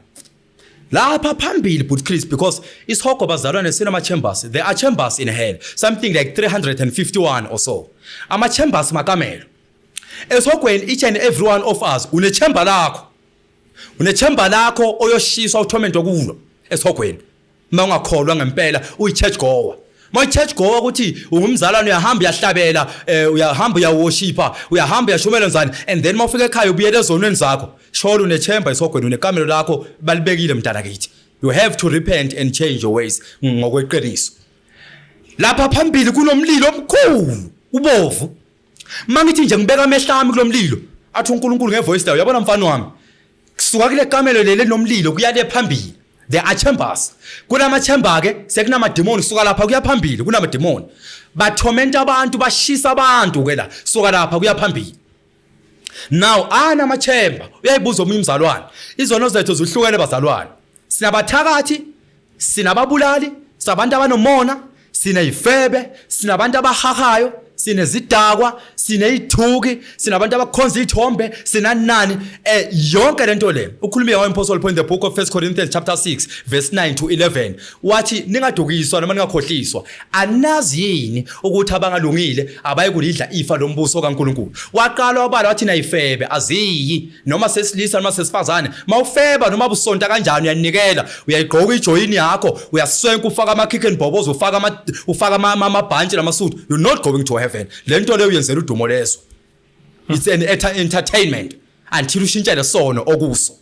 Lapha phambili but Chris, because isihogo bazalwane sinama chambers. There are chambers in hell, something like 351 or so. Ama chambers makamelo. Esihogweni each and every one of us une chamber lakho. Une chamber lakho oyoshiswa utorment okulo esihogweni. Uma ungakholwa ngempela uyi church goer. Ma church goer ukuthi ungumzalwane uyahamba uyahlabela, uyahamba uyaworshipa, uyahamba uyashumela nzani, and then mawufika ekhaya ubuyele ezonweni zakho. Sholo une chamber esihogweni, unekamelo lakho balibekile mntana kithi. You have to repent and change your ways ngokweqiniso. Lapha phambili kunomlilo omkhulu, ubovu. Mangithi nje ngibeka amehlo ami kulomlilo, athi uNkulunkulu ngevoice layo, uyabona mfana wami, kusuka kule kamelo leli nomlilo kuya le phambili. There are chambers. Kulama chamber ke sekunama demon kusuka lapha kuya phambili, kunama demon. Bathomenta abantu, bashisa abantu ke la, suka lapha kuya phambili. Now ana ama chamber, uyayibuza omunye umzalwane. Izono zethu zihlukene bazalwane. Sinabathakathi, sinababulali, sabantu abanomona, sinezifebe, sinabantu abahahayo, sinezidakwa, sinezithuki, sinabantu abakhonza izithombe, sinanani, yonke lento le. Ukhulume ngayo Apostle Paul in the book of 1 Corinthians chapter 6 verse 9 to 11. Wathi ningadukiswa noma ningakhohliswa. Anazi yini ukuthi abangalungile abayikulidla ifa lombuso kaNkuluNkulu. Waqala wabala wathi nayifebe aziyi noma sesilisa noma sesifazane. Mawufeba noma busonta kanjani uyanikela, uyayigqoka ijoyini yakho, uyaswenka ufaka ama kick and bobos, ufaka amabhantshi namasudu. You're not going to heaven. Lento leyo uyenzela udumo leso. It's an entertainment until ushintshele sono okuso.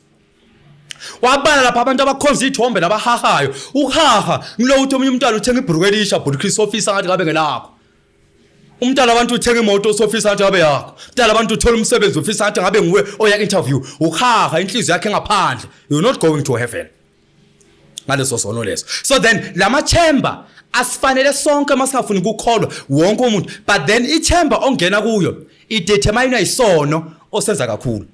Wabala lapha abantu abakhonza izithombe nabahahayo. Uhaha ngilo uthi omunye umntwana uthenga ibhruku elisha, bhuti Chris ofisa ngathi ngabe ngelakho. Umntwana abantu uthenga imoto usofisa ngathi ngabe yakho. Umntwana abantu uthola umsebenzi ufisa ngathi ngabe nguwe oya interview. Uhaha inhliziyo yakhe ngaphandle. You're not going to heaven. Ngaleso sono leso. So then lama chamber asifanele sonke masingafuni ukukholwa wonke umuntu, but then i chamber ongena kuyo idetermine isono osenza kakhulu.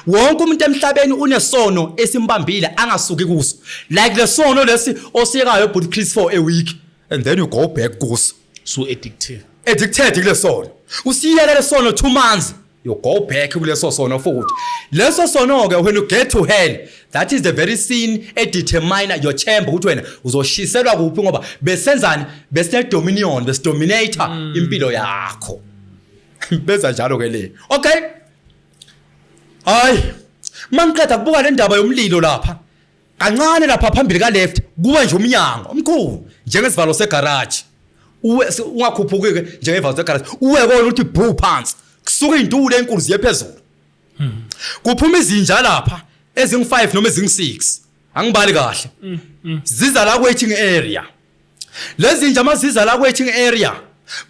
Wonke umuntu emhlabeni unesono esimbambile angasuki kuso. Like le sono lesi osiyekayo bhuti Chris for a week and then you go back kuso. So addictive. Addicted kule sono. Usiyeka le sono 2 months, you go back kuleso sono futhi. Leso sono ke when you get to hell, that is the very sin edetermine your chamber ukuthi wena uzoshiselwa kuphi, ngoba besenzani, besine dominion, besidominator impilo yakho. Beza njalo ke le. Okay? Hayi, mangiqeda kubuka le ndaba yomlilo lapha. Kancane lapha phambili ka left kuba nje umnyango omkhulu njengesivalo segarage. Uwe ungakhuphuki ke njengevalo segarage. Uwe kona uthi bhu phansi. Kusuka intuli enkulu ziye phezulu. Kuphuma izinja lapha ezingu5 noma ezingu6. Angibali kahle. Ziza la waiting area. Lezi zinja maziza la waiting area.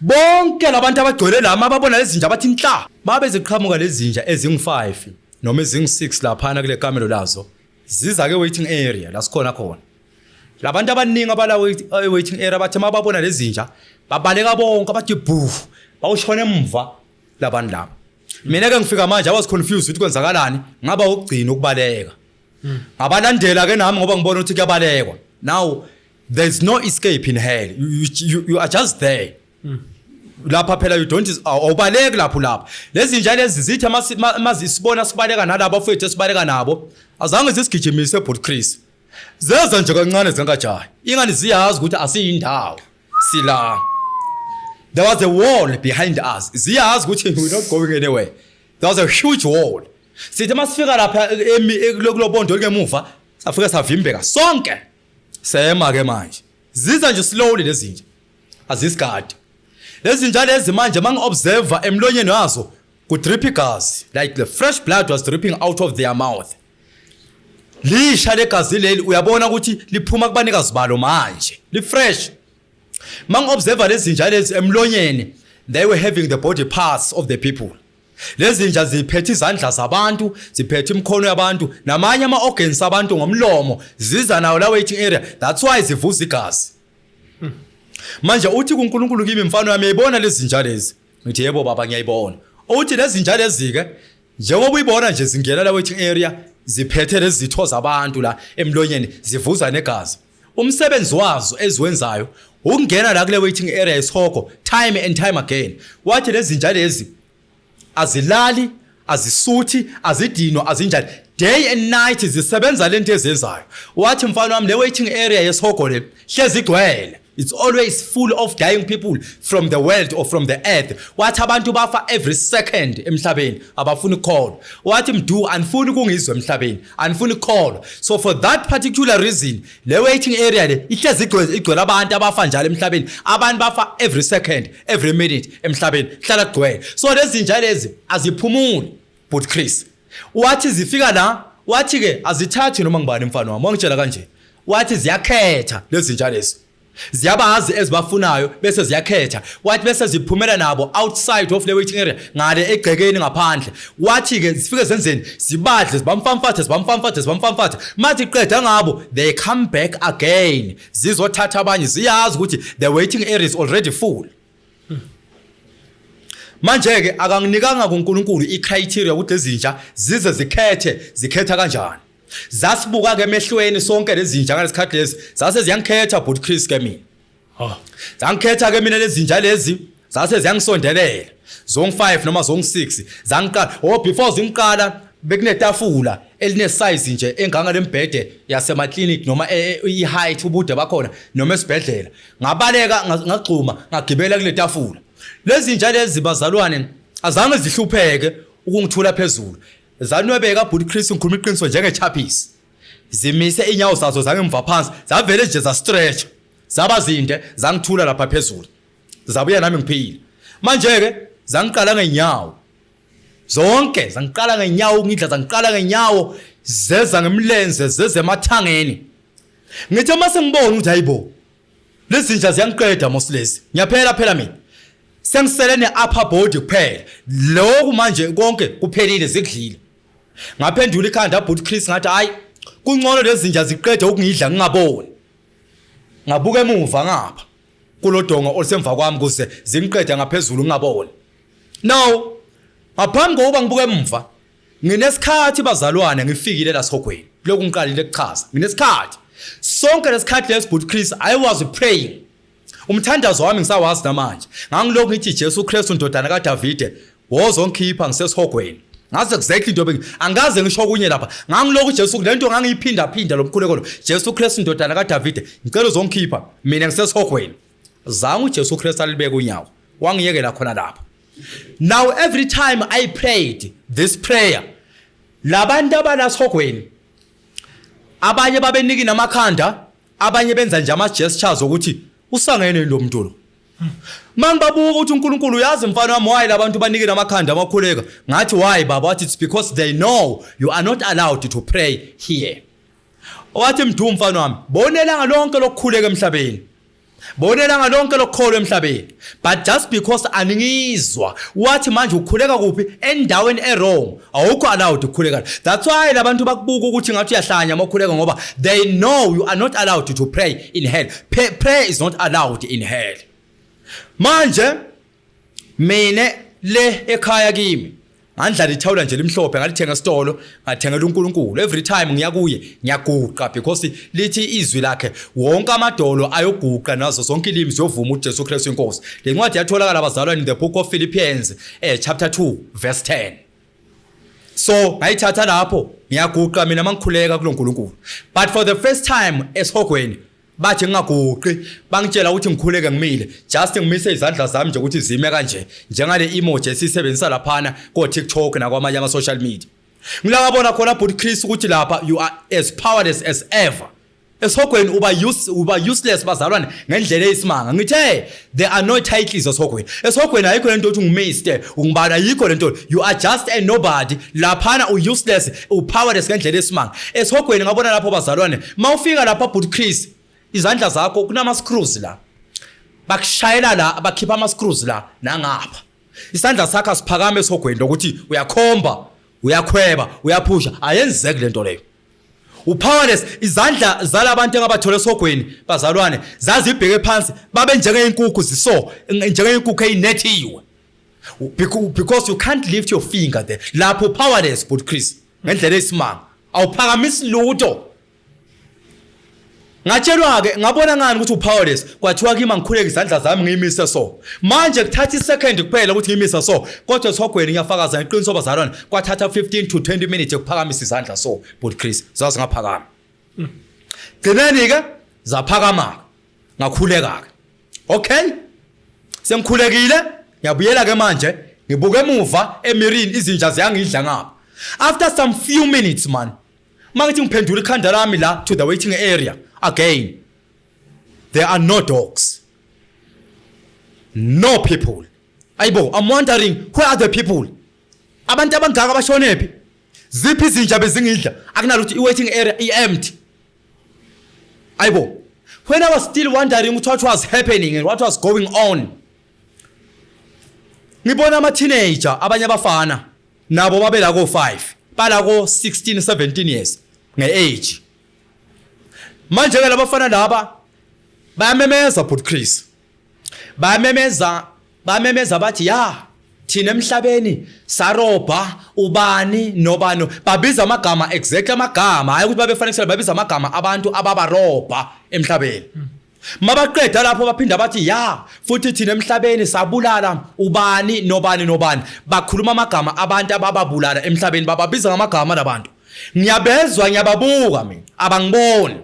Bonke labantu abagcwele la mababona lezi zinja bathi nhla. Babe ziqhamuka lezi zinja ezingu5 noma ezingu6 laphana kule kamelo lazo. Ziza ke waiting area la sikhona khona. Labantu abaningi abala waiting area bathi mababona lezi zinja babaleka bonke bathi bhu bawushona emva labantu laba. Mina ke ngifika manje I was confused ukuthi kwenzakalani, ngaba ukugcina ukubaleka. Ngabalandela ke nami ngoba ngibona ukuthi kuyabalekwa. Now there's no escape in hell. You are just there. Lapha phela you don't awubaleki lapho lapha. Lezi zinja lezi zithi mazisibona sibaleka nalabo afethu esibaleka nabo, azange zisigijimise bhuti Chris. Zeza nje kancane zingajahi. Ingani ziyazi ukuthi asiyindawo. Sila. There was a wall behind us. Ziyazi ukuthi we're not going anywhere. There was a huge wall. Sithi masifika lapha kulobondo ngemuva, safika savimbeka sonke. Sema ke manje. Ziza nje slowly lezi zinja. Azisigadi. Lezi zinja lezi manje mangi-observe emlonyeni wazo kudrip igazi, like the fresh blood was dripping out of their mouth. Lisha legazi leli uyabona ukuthi liphuma kubanikazi balo manje. Li fresh. Mangi-observe lezi zinja lezi emlonyeni, they were having the body parts of the people. Lezi zinja ziphethe izandla zabantu, ziphethe imikhono yabantu, namanye ama organs abantu ngomlomo, ziza nawo la waiting area. That's why zivuza igazi. Manje uthi kuNkulunkulu kimi, mfana wami, uyayibona lezi zinja lezi? Ngithi yebo baba ngiyayibona. Uthi lezinja lezi ke njengoba uyibona nje zingena la waiting area ziphethe lezi zitho zabantu la emlonyeni, zivuza negazi. Umsebenzi wazo eziwenzayo ukungena la kule waiting area yesihogo time and time again. Wathi lezinja lezi azilali, azisuthi, azidinwa, azinjani, day and night zisebenza lento ezenzayo. Wathi mfana wami, le waiting area yesihogo le hlezi igcwele. It's always full of dying people from the world or from the earth. Wathi abantu bafa every second emhlabeni, abafuni ukukholwa. Wathi Mdu, anifuni kungizwa emhlabeni, anifuni ukukholwa. So for that particular reason, le waiting area le ihlezi igcwele abantu abafa njalo emhlabeni. Abantu bafa every second, every minute emhlabeni, hlala kugcwele. So lezi zinja lezi aziphumuli, but Chris. Wathi zifika la, wathi ke azithathi noma ngibani, mfana wami. Wangitshela kanje. Wathi ziyakhetha lezi zinja lezi. Ziyabazi ezibafunayo bese ziyakhetha. Wathi bese ziphumela nabo outside of the waiting area, ngale egcekeni ngaphandle. Wathi ke zifike zenzeni? Zibadle, zibamfamfathe, zibamfamfathe, zibamfamfathe. Mathi qeda ngabo, they come back again. Zizothatha abanye, ziyazi ukuthi the waiting area is already full. Manje ke akanginikanga kuNkulunkulu icriteria ukuthi lezinja zize zikhethe, zikhetha kanjani. Zasibuka ke emehlweni sonke lezinja ngalesikhathi lesi, zase ziyangikhetha, but Chris ke mina. Zangikhetha ke mina lezinja lezi, zase ziyangisondelela. Zone 5 noma zone 6 zangiqala. Oh, before zingiqala bekunetafula eline size nje enganga lembhede yasema clinic noma i-height, ubude bakhona, noma esibhedlela. Ngabaleka, ngagxuma, ngagibela kule tafula. Lezi zinja lezi, bazalwane, azange zihlupheke ukungithula phezulu. Zanwebeka, but Chris, ngikhuluma iqiniso, njengechaphisi. Zimise inyawo zazo zangemva phansi, zavele nje za stretch. Zaba zinde, zangithula lapha phezulu. Zabuya nami ngiphila. Manje ke zangiqala ngenyawo. Zonke zangiqala ngenyawo ngidla, zangiqala ngenyawo, zeza ngemlenze, zeze emathangeni. Ngithe mase ngibona ukuthi hayibo, lezi zinja ziyangiqeda mos lezi. Ngiyaphela phela mina. Sengisele ne-upper body kuphela. Lokhu manje konke kuphelile, zikudlile. Ngaphendula ikhanda, but Chris, ngathi hayi, kungcono lezi zinja ziqede ukungidla ngingaboni. Ngabuka emuva ngapha kulodonga olusemva kwami kuze zingiqede ngaphezulu ngingaboni. Now ngaphambi kokuba ngibuke emuva, nginesikhathi, bazalwane, ngifikile la sihogweni. Lokhu ngiqalile kuchaza. Nginesikhathi. Sonke lesikhathi lesi, but Chris, I was praying. Umthandazo wami ngisawazi namanje. Ngangilokhu ngithi, "Jesu Kristu, ndodana kaDavide, wozongikhipha, ngisesihogweni." Ngaze exactly into bengi angaze ngisho kunye lapha. Ngangilokhu Jesu lento ngangiyiphinda phinda lo mkhuleko lo. "Jesu Kristu, ndodana kaDavide, ngicela uzongikhipha, mina ngisesihogweni." Zange uJesu Kristu alibeke unyawo. Wangiyekela khona lapha. Now every time I prayed this prayer, labantu abalasihogweni abanye babeniki namakhanda, abanye benza nje ama gestures ukuthi usangene lo muntu lo. Mangibabuka ukuthi uNkulunkulu uyazi, mfana wami, why labantu banike namakhanda amakhuleka. Ngathi, "Why, baba?" Wathi, "It's because they know you are not allowed to pray here." Wathi, "Mdu, mfana wami, bonelanga lonke lokukhuleka emhlabeni, bonelanga lonke lokukholwa emhlabeni, but just because aningizwa." Wathi, "Manje ukhuleka kuphi? Endaweni e-wrong, awukho allowed ukukhuleka. That's why labantu bakubuka ukuthi ngathi uyahlanya uma ukhuleka, ngoba they know you are not allowed to pray in hell. Prayer is not allowed in hell." Manje mine le ekhaya kimi ngandlala ithawula nje limhlophe, ngalithenga esitolo, ngathengela uNkulunkulu. Every time ngiya kuye ngiyaguqa, because lithi izwi lakhe wonke amadolo ayoguqa nazo zonke ilimi ziyovuma uJesu Kristu inkosi. Le ncwadi yatholakala, bazalwane, in the book of Philippians, chapter 2 verse 10. So ngayithatha lapho, ngiyaguqa mina mangikhuleka kuloNkulunkulu. But for the first time esihogweni bathi ngingaguqi, bangitshela ukuthi ngikhuleke ngimile, just ngimise izandla zami nje ukuthi zime kanje, njengale emoji esisebenzisa laphana ko TikTok nakwamanye ama social media. Ngila ngabona khona, but Chris, ukuthi lapha you are as powerless as ever. Esihogweni uba useless, bazalwane, ngendlela eyisimanga. Ngithe there are no titles esihogweni. Esihogweni ayikho lento ukuthi unguMr, ungubani, ayikho lento. You are just a nobody laphana, u-useless, u-powerless ngendlela eyisimanga esihogweni. Ngabona lapho, bazalwane, mawufika lapha, but Chris, izandla zakho kunama screws la, bakushayela la, bakhipha ama screws la nangapha. Isandla sakho asiphakame esihogweni lokuthi uyakhomba, uyakhweba, uyaphusha, ayenzeki lento leyo. Upowerless. Izandla zalabantu engabathola esihogweni, bazalwane, zazibheke phansi, babe njengey'nkukhu, ziso njengey'nkukhu ey'nethiwe. Because you can't lift your finger there. Lapho powerless, but Chris, ngendlela esimanga awuphakamisi lutho. Ngatshelwa ke, ngabona ngani ukuthi upowerless? Kwathiwa kimi angikhuleke, izandla zami ngiyimise so. Manje kuthatha isecond kuphela ukuthi ngiyimise so, kodwa esihogweni, ngiyafakaza ngeqiniso bazalwane, kwathatha 15 to 20 minutes ukuphakamisa izandla so, but Chris, zazingaphakama. Gcineni ke zaphakama, ngakhuleka ke. Okay, sengikhulekile, ngiyabuyela ke manje, ngibuka emuva emirini, izinja ziyangidla ngapha. After some few minutes, man, mangithi ngiphendula ikhanda lami la to the waiting area again, there are no dogs, no people. Ayibo, I'm wondering, where are the people? Abantu abangaka bashonephi? Ziphi izinja bezingidla? Akunalutho, i-waiting area i-empty. Ayibo, when I was still wondering what was happening and what was going on, ngibona ama-teenager, abanye abafana nabo babe la ko-5, bala ko-16 17 years nge-age. Manje ke labafana laba bayamemeza, but Chris, bayamemeza, bayamemeza, bathi, "Ya, thina emhlabeni sarobha ubani nobani." Babiza amagama, exactly amagama, hayi ukuthi babefanekisela, babiza amagama abantu ababarobha emhlabeni. Mabaqeda lapho baphinda bathi, "Ya, futhi thina emhlabeni sabulala ubani nobani nobani." Bakhuluma amagama abantu abababulala emhlabeni, bababiza ngamagama labantu. Ngiyabezwa, ngiyababuka mina, abangiboni.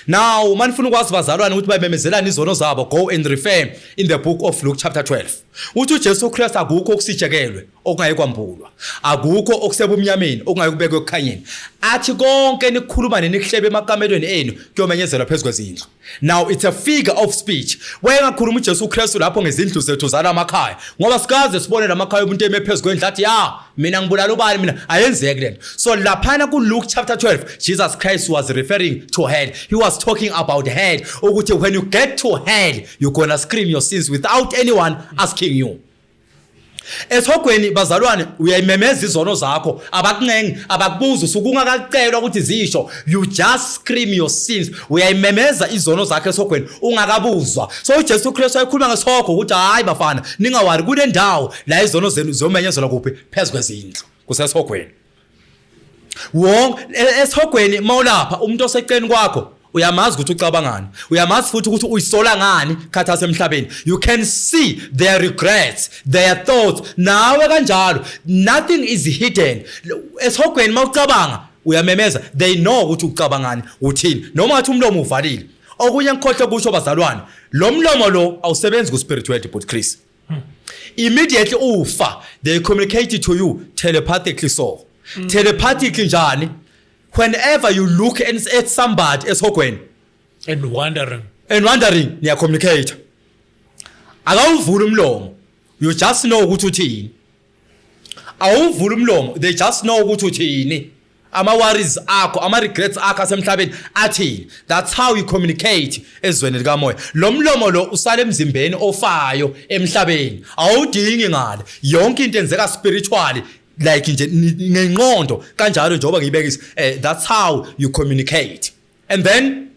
Now, manifuna ukwazi bazalwane ukuthi bamemezelana izono zabo, go and refer in the book of Luke chapter 12. Uthi uJesu Christ, akukho okusitshekelwe okungayikwambulwa, akukho okusebumnyameni okungayikubekwa ekukhanyeni. Athi konke nikukhuluma nenikuhlebe emakamelweni enu kuyomenyezelwa phezu kwezindlu. Now it's a figure of speech. Wayengakhuluma uJesu Kristu lapho ngezindlu zethu zalamakhaya, ngoba sikaze sibone lamakhaya umuntu eme phezu kwendlu athi, "Ya, mina ngibulala ubani mina." Ayenzeki lento. So laphana ku Luke chapter 12, Jesus Christ was referring to hell. He was talking about hell, ukuthi when you get to hell, you're gonna scream your sins without anyone asking you. Esihogweni bazalwane, uyayimemeza izono zakho, abakuncengi, abakubuza, usuke ungakacelwa ukuthi zisho. You just scream your sins. Uyayimemeza izono zakho esihogweni ungakabuzwa. So uJesu Kristu wayekhuluma ngesihogo ukuthi, "Hayi bafana, ningawari, kule ndawo la izono zenu ziyomenyezelwa kuphi? Phezu kwezindlu." Kusesihogweni wonke. Esihogweni mawulapha, umuntu oseceleni kwakho uyamazi ukuthi ucabangani, uyamazi futhi ukuthi uyisola ngani khathasi emhlabeni. You can see their regrets, their thoughts, nawe kanjalo. Nothing is hidden esihogweni. Mawucabanga uyamemeza, they know ukuthi ucabangani, uthini, noma ngathi umlomo uvalile. Okunye ngikhohle kusho bazalwane, lo mlomo lo awusebenzi ku spirituality, but Chris, immediately ufa, they communicate to you telepathically. So telepathically njani? Whenever you look at somebody esihogweni and wondering and wondering, niya communicate. Akawuvula umlomo, you just know ukuthi uthini. Awuvula umlomo, they just know ukuthi uthini, ama worries akho, ama regrets akho asemhlabeni athini. That's how you communicate ezweni likamoya. Lo mlomo lo usala emzimbeni ofayo emhlabeni, awudingi ngale. Yonke into enzeka spiritually, like nje ngenqondo kanjalo, njengoba ngiyibekisa. That's how you communicate. And then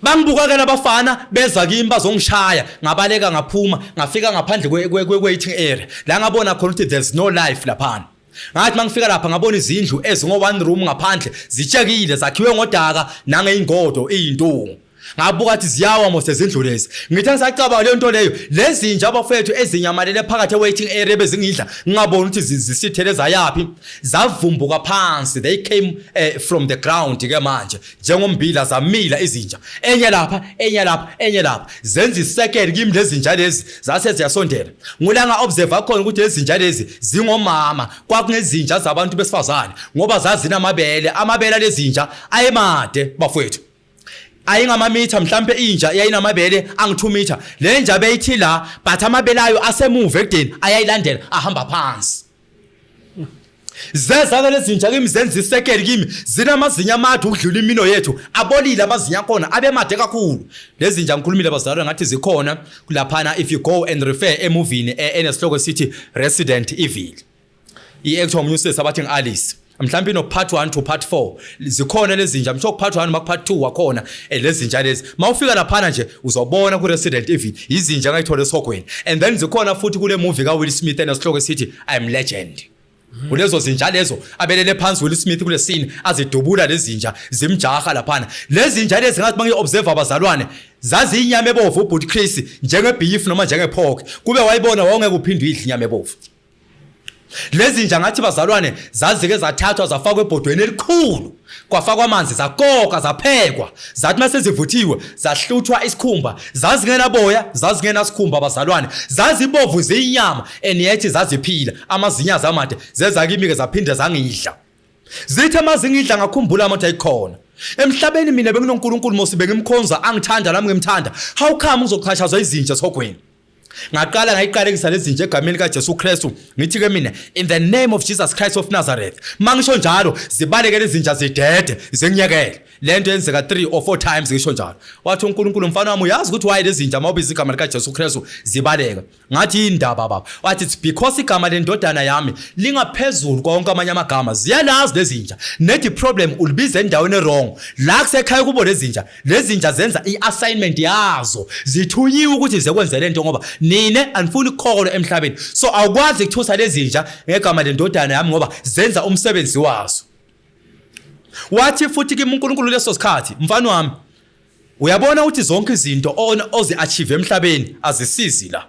bangibuka ke labafana, beza kimi bazongishaya. Ngabaleka, ngaphuma, ngafika ngaphandle kwe-waiting area la ngabona khona ukuthi there's no life laphana. Ngathi mangifika lapha, ngabona izindlu ezingo one room ngaphandle, zitshekile, zakhiwe ngodaka nangeyingodo iyintungu. Ngabuka ukuthi ziyawa mos izindlu lezi. Ngithi ngisacabanga leyo nto leyo, lezi nje abafethu ezinyamalele phakathi e-waiting area bezingidla, ngingaboni ukuthi zisithele zayaphi, zavumbuka phansi. They came from the ground ke manje njengombila, zamila izinja, enye lapha, enye lapha, enye lapha, zenza isekele kimi. Lezi zinja lezi zase ziyasondela. Ngulanga observe khona ukuthi lezi zinja lezi zingomama, kwakungezinja zabantu besifazane, ngoba zazinamabele. Amabele lezinja ayemade bafowethu, ayingamamitha mhlambe. Inja yayinamabele angu-2 meter. Le nja beyithi la, but amabele ayo asemuva ekudeni, ayayilandela, ahamba phansi. Zeza ke lezi zinja kimi, zenza isekeli kimi, zinamazinyo amade ukudlula imino yethu, abolile amazinyo akhona, abemade kakhulu. Lezi zinja ngikhulumile bazalwane ngathi zikhona laphana. If you go and refer emovini enesihloko esithi Resident Evil, i-actor omunye usesi abathi ngi-Alice. Mhlawumbe ino part 1 to part 4. Zikhona lezi zinja, I'm sure part 1 ma part 2 wakhona lezi zinja lezi. Mawufika laphana nje uzobona ku Resident Evil izinja ngayithola esihogweni. And then zikhona futhi kule movie ka Will Smith enesihloko esithi I'm Legend. Kulezo zinja lezo abelele phansi Will Smith kule scene azidubula lezinja zimjaha laphana. Lezi zinja lezi ngathi mangi observe abazalwane zaziyinyama ebovu ubhuti Chris njenge beef noma njenge pork. Kube wayibona wawungeke uphinde uyidle inyama ebovu. Lezi nja ngathi bazalwane zazike zathathwa zafakwa ebhodweni elikhulu, kwafakwa amanzi, zakoka, zaphekwa, zathi mase zivuthiwe zahluthwa isikhumba, zazingenaboya, zazingenasikhumba bazalwane, zazibovu ziyinyama and yet zaziphila, amazinyo amade zeza kimi ke zaphinde zangidla. Zithe mazingidla ngakhumbula amathi ayikhona emhlabeni, mina benginoNkulunkulu mosi, bengimkhonza, angithanda nami ngimthanda, how come ngizoxhashazwa izinja esihogweni? Ngaqala ngayiqalekisa lezi zinja egameni kaJesu Kristu, ngithi ke mina, "In the name of Jesus Christ of Nazareth." Mangisho njalo zibaleke lezi zinja, zidede, zingiyekele. Lento yenzeka 3 or 4 times ngisho njalo. Wathi uNkulunkulu, "Mfana wami, uyazi ukuthi why lezi zinja mawubiza igama likaJesu Kristu zibaleka?" Ngathi, "Indaba baba?" Wathi, "It's because igama lendodana yami lingaphezulu kwa wonke amanye amagama, ziyalazi lezi zinja. Net problem ulibiza endaweni wrong la kusekhaya kubo lezi zinja. Lezi zinja zenza i-assignment yazo, zithunyiwe ukuthi zekwenze lento ngoba nine anifuni ukukholwa emhlabeni, so awukwazi ukuthusa lezi zinja ngegama lendodana yami ngoba zenza umsebenzi wazo." Wathi futhi kimi uNkulunkulu leso sikhathi, "Mfana wami, uyabona ukuthi zonke izinto ozi-achieve emhlabeni azisizi la."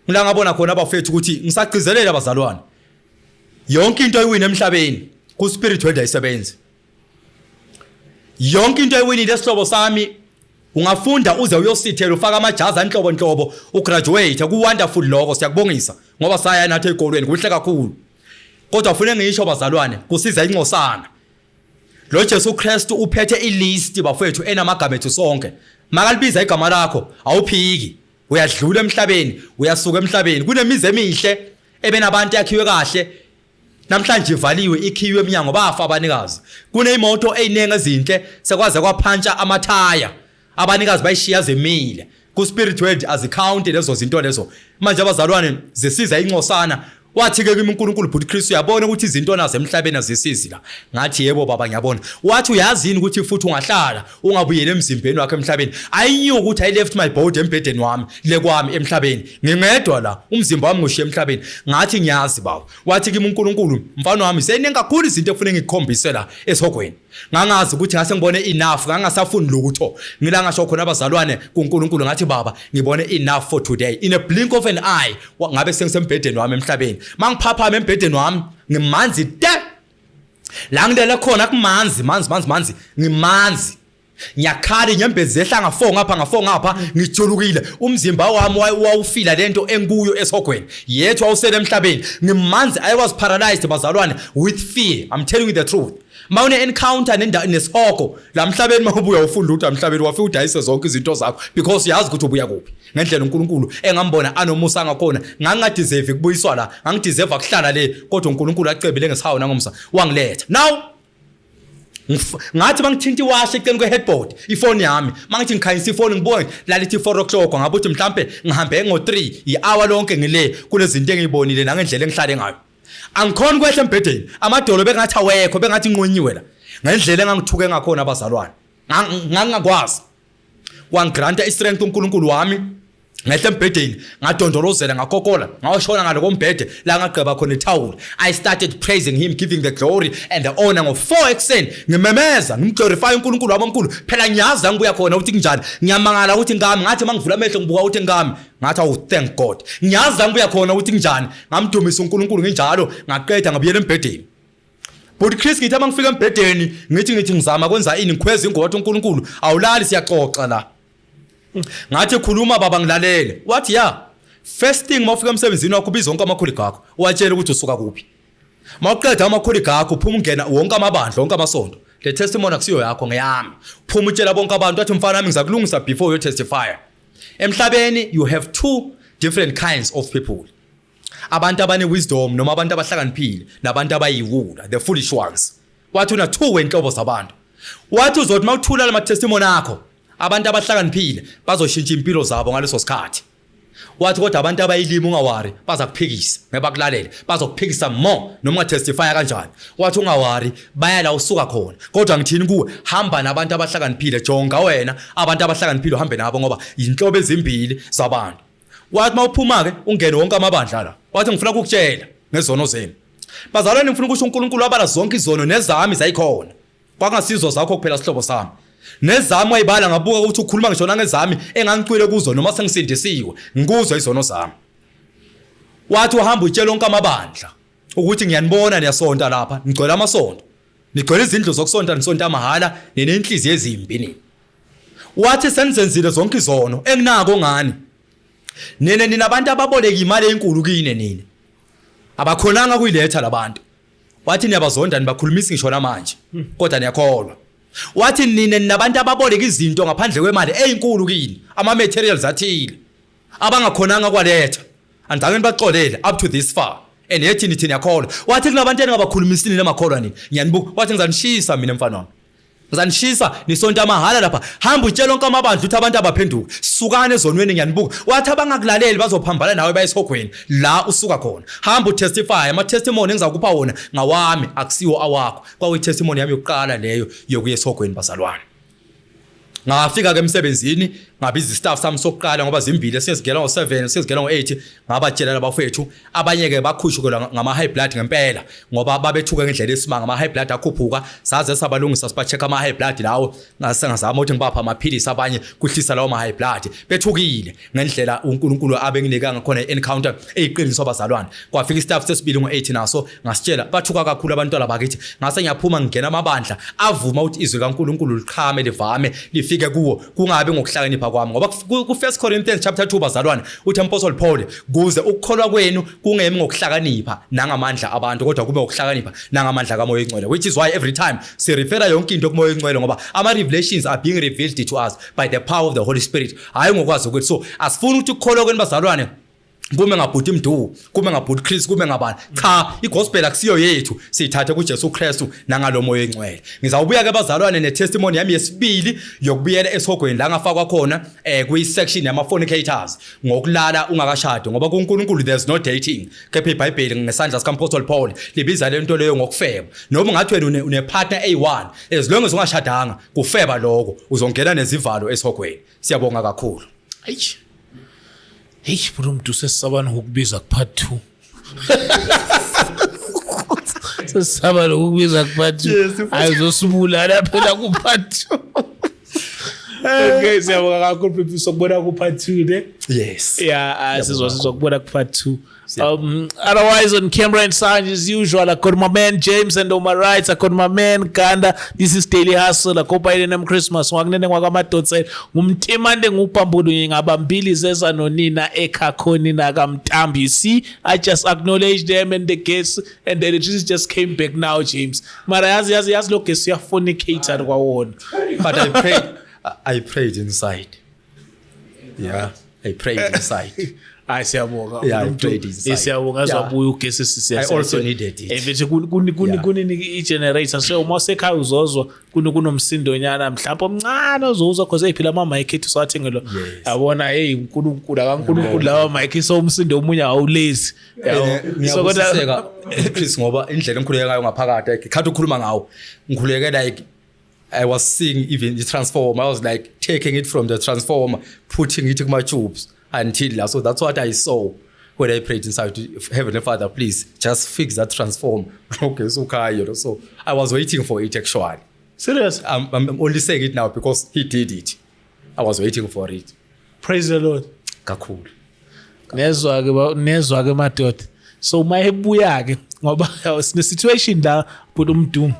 Ngila ngabona khona abafethu ukuthi ngisagcizelela abazalwane, yonke into ayiwina emhlabeni ku spirit world ayisebenzi. Yonke into ayiwinile, esihlobo sami, ungafunda uze uyosithela, ufaka amajazi anhlobo nhlobo, ugraduate, ku wonderful lokho, siyakubongisa ngoba saya nathi ezikolweni, kuhle kakhulu. Kodwa ufune ngisho bazalwane, kusiza incosana lo Jesu Kristu uphethe ilist bafethu enamagama ethu sonke. Makalibiza igama lakho awuphiki, uyadlula emhlabeni, uyasuka emhlabeni. Kunemizi emihle ebenabantu yakhiwe kahle, namhlanje ivaliwe, ikhiwe eminyango, bafa abanikazi. Kuneyimoto eziningi ezinhle, sekwaze kwaphantsha amathaya, abanikazi bayishiya zemile. Ku spirit world azicount lezo zinto lezo. Manje abazalwane zisiza incosana. Wathi ke kimi uNkulunkulu, "Bhuti Chris, uyabona ukuthi izinto nazo emhlabeni azisizi la?" Ngathi, "Yebo baba, ngiyabona." Wathi, "Uyazini ukuthi futhi ungahlala ungabuyeli emzimbeni wakho emhlabeni?" I knew ukuthi I left my body embhedeni wami le kwami emhlabeni, ngingedwa la, umzimba wami ngushiye emhlabeni. Ngathi, "Ngiyazi baba." Wathi kimi uNkulunkulu, "Mfana wami, seningi kakhulu izinto ekufanele ngikukhombise la esihogweni." Ngangazi ukuthi ngase ngibone enough, ngangasafuni lutho. Ngila ngasho khona abazalwane kuNkulunkulu, ngathi, "Baba, ngibone enough for today." In a blink of an eye ngabe sengisembhedeni wami emhlabeni. Mangiphaphama embhedeni wami ngimanzi te la ngilele khona, kumanzi manzi manzi manzi, ngimanzi, ngiyakhala, inyembezi zehla nga4 ngapha, nga4 ngapha, ngijulukile. Umzimba wami wawufila lento enkuyo esihogweni yethu, awusele emhlabeni, ngimanzi. I was paralyzed bazalwane with fear, I'm telling you the truth. Mawune encounter nenda nesihogo la emhlabeni, mawubuya ufunda ukuthi emhlabeni wafika udayise zonke izinto zakho because yazi ukuthi ubuya kuphi. Ngendlela uNkulunkulu engambona anomusa ngakhona, ngangingadeserve kubuyiswa la, ngangideserve ukuhlala le, kodwa uNkulunkulu acebile ngesihawu nangomsa wangiletha. Now ngathi bangithinta iwashi eceleni kwe-headboard, ifoni yami. Mangithi ngikhanyisa ifoni ngibone lalithi 4 o'clock, ngabe uthi mhlambe ngihambe ngo-3 i-hour lonke ngile kulezi zinto engiyibonile nangendlela engihlale ngayo. Angikhoni kwehla embhedeni, amadolo bengathi awekho, bengathi inqonyiwe la ngendlela engangithuke ngakhona abazalwane. Ngangingakwazi. Wangigranta istrength uNkulunkulu wami, ngehla embhedeni, ngadondolozela, ngakokola, ngawashona ngalo kombhede la ngagqeba khona ithawula. I started praising him, giving the glory and the honor ngo-4 ekuseni, ngimemeza, ngimglorify uNkulunkulu wami omkhulu. Phela ngiyazi la ngibuya khona ukuthi kunjani. Ngiyamangala ukuthi ngami, ngathi mangivula amehlo ngibuka ukuthi ngami, ngathi, "Awu, thank God, ngiyazi la ngibuya khona ukuthi kunjani." Ngamdumisa uNkulunkulu nginjalo, ngaqeda, ngabuyela embhedeni. But Chris, ngithi mangifika embhedeni ngithi ngizama kwenza ini, ngikhweza ingothi, "uNkulunkulu, awulali, siyaxoxa la." Ngathi, "Khuluma baba, ngilalele." Wathi, "Ya, first thing mawufika emsebenzini wakho ubiza wonke amacolleague akho, uwatshele ukuthi usuka kuphi. Mawuqeda amacolleague akho uphuma ungena wonke amabandla, wonke amasonto. Le testimony akusiyo yakho, ngeyami. Phuma utshela bonke abantu." Athi, "Mfana wami, ngizakulungisa before you testify. Emhlabeni you have two different kinds of people, abantu abane wisdom noma abantu abahlakaniphile nabantu abayiwula, the foolish ones." Wathi una two wenhlobo zabantu. Wathi uzothi mawuthula lama testimony akho, abantu abahlakaniphile bazoshintsha impilo zabo ngaleso sikhathi. Wathi kodwa abantu abayilimi ungawari baza kuphikisa, ngeke bakulalele, bazokuphikisa more noma ungatestify kanjani. Wathi ungawari baya la usuka khona. Kodwa ngithini kuwe, hamba nabantu abahlakaniphile, jonga wena abantu abahlakaniphile uhambe nabo ngoba inhlobo ezimbili zabantu. Wathi mawuphuma ke ungene wonke amabandla la. Wathi ngifuna ukukutshela ngezono zenu. Bazalwane ngifuna ukusho uNkulunkulu wabala zonke izono nezami zayikhona. Kwakungasizo zakho kuphela sihlobo sami. Nezami wayibala ngabuka ukuthi ukhuluma ngisho nangezami engangicwile kuzo noma sengisindisiwe, ngikuzwa izono zami. Wathi uhamba utshela onke amabandla ukuthi ngiyanibona niyasonta lapha, nigcwele amasonto. Nigcwele izindlu zokusonta nisonta mahhala ninenhliziyo ezimbi nini. Wathi senizenzile zonke izono enginako ngani. Nina ninabantu ababoleka imali enkulu kini nina. Abakhonanga kuyiletha labantu. Wathi niyabazonda nibakhulumisa ngisho namanje. Kodwa niyakholwa. Wathi nina ninabantu ababoleka izinto ngaphandle kwemali eyinkulu kini, ama materials athile abangakhonanga kwaletha. Andizange nibaxolele up to this far. And yethi nithi niyakholwa. Wathi kunabantu engingabakhulumisini namakholwa nini. Ngiyanibuka. Wathi ngizanishisa mina mfana wami. Ngizanishisa nisonta amahhala lapha. Hamba utshele onke amabandla ukuthi abantu abaphenduke. Sukani ezonweni ngiyanibuka. Wathi abangakulaleli bazophambana nawe bayesihogweni la usuka khona. Hamba utestify ama testimony engizakupha wona ngawami akusiwo awakho. Kwakuyi testimony yami yokuqala leyo yokuya esihogweni bazalwane. Ngafika ke emsebenzini ngabiza istaff sami sokuqala ngoba zimbili sesingena ngo7 sesingena ngo8 ngabatshela labafethu abanye ke bakhushukelwa ngama high blood ngempela ngoba babethuka ngendlela esimanga ama high blood akhuphuka saze sabalungisa siba check ama high blood lawo ngase ngazama ukuthi ngibapha amaphilisi abanye kuhlisa lawo ma high blood bethukile ngendlela uNkulunkulu abenginika ngakhona encounter eyiqiniso abazalwane. Kwafika istaff sesibili ngo8 naso ngasitshela bathuka kakhulu abantwana bakithi. Ngase ngiyaphuma ngingena amabandla avuma ukuthi izwi kaNkulunkulu liqhame livame lifike kuwo kungabi ngokuhlakanipha kwami ngoba ku 1 Corinthians chapter 2 bazalwane uthi Apostle Paul kuze ukukholwa kwenu kungemi ngokuhlakanipha nangamandla abantu kodwa kube ngokuhlakanipha nangamandla kaMoya oNgcwele, which is why every time si refera yonke into kuMoya oNgcwele ngoba ama revelations are being revealed to us by the power of the Holy Spirit, hayi ngokwazi kwethu. So asifuni ukuthi ukukholwa kwenu bazalwane kume ngabhuti Mdu, kume ngabhuti Chris, kume ngabani. Cha, igospel akusiyo yethu, siyithathe kuJesu Kristu nangalomoya engcwele. Ngizawubuya ke bazalwane netestimony yami yesibili yokubuyela esihogweni la ngafakwa khona kwi section yama fornicators ngokulala ungakashadi, ngoba kuNkulunkulu there's no dating. Kepha iBhayibheli ngesandla sikaMpostoli Paul libiza le nto leyo ngokufeba. Noma ungathi wena une partner eyi1, as long as ungashadanga kufeba lokho, uzongena nezivalo esihogweni. Siyabonga kakhulu. Eish. Hey, bro, mntu sesisaba nokukubiza ku part 2. Sesisaba nokukubiza ku part 2. Ayizosibulala phela ku part 2. Okay, siyabonga kakhulu Pipi, sokubona ku part 2 ne. Yes. Yeah, sizokubona ku part 2. Otherwise on camera and sound as usual, I got my man James, and on my right I got my man Ganda. This is Daily Hustle. I go by the name Christmas. Wakunene ngwakamadonsela ngumthimande ngubhambulu ngabambili zeza nonina ekhakhoni nakamntambi. You see, I just acknowledge them and the guests and the electricity just came back now, James. Mara yazi yazi yazi lo guest uyafornicator kwawona. But I prayed inside. Yeah, I prayed inside. Hayi siyabonga. Yeah, I prayed inside. Siyabonga azobuya ugesi sisiya. I also needed it. Mfethu kunini i-generator, so uma usekhaya uzozwa kunomsindo nyana mhlawumbe omncane ozowuzwa cause eyiphila ama mic ethu sawathengelwa. Yabona hey uNkulunkulu akaNkulunkulu lawa mic, so umsindo omunye awulezi. So kodwa Chris ngoba indlela engikhuleke ngayo ngaphakathi like khathi ukhuluma ngawo ngikhuleke like I was seeing even the transformer. I was like taking it from the transformer, putting it in my tubes until so that's what I saw when I prayed inside. Heavenly Father, please just fix that transformer. Okay, so you know, so I was waiting for it actually. Serious? I'm only saying it now because he did it. I was waiting for it. Praise the Lord. Kakhulu. Nezwa ke madoda. So mayebuya ke ngoba sine situation la but umdumo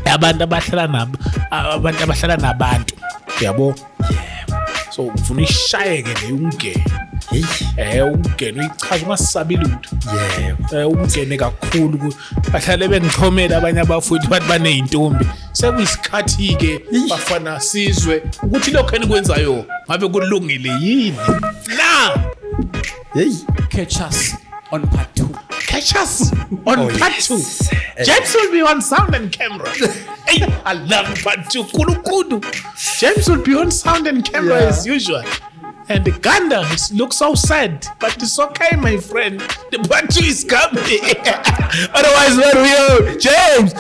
abantu abahlala nabo abantu abahlala nabantu yabo. So ufuna ishayeke le ungene. Hey ungene uyichaza ungasabi lutho. Yebo. Ungene kakhulu bahlale bengichomela abanye abafundi bathi baneyintombi. Sekuyisikhathi ke bafana sizwe ukuthi lokho enikwenzayo ngabe kulungile yini na. Hey, catch us on part 2. Catch us on part 2. James will be on sound and camera. Hey, I love part 2. Kulu. James will be on sound and camera as usual. And Ganda, it looks so sad, but it's okay, my friend. The part 2 is coming. Otherwise, what we are, James.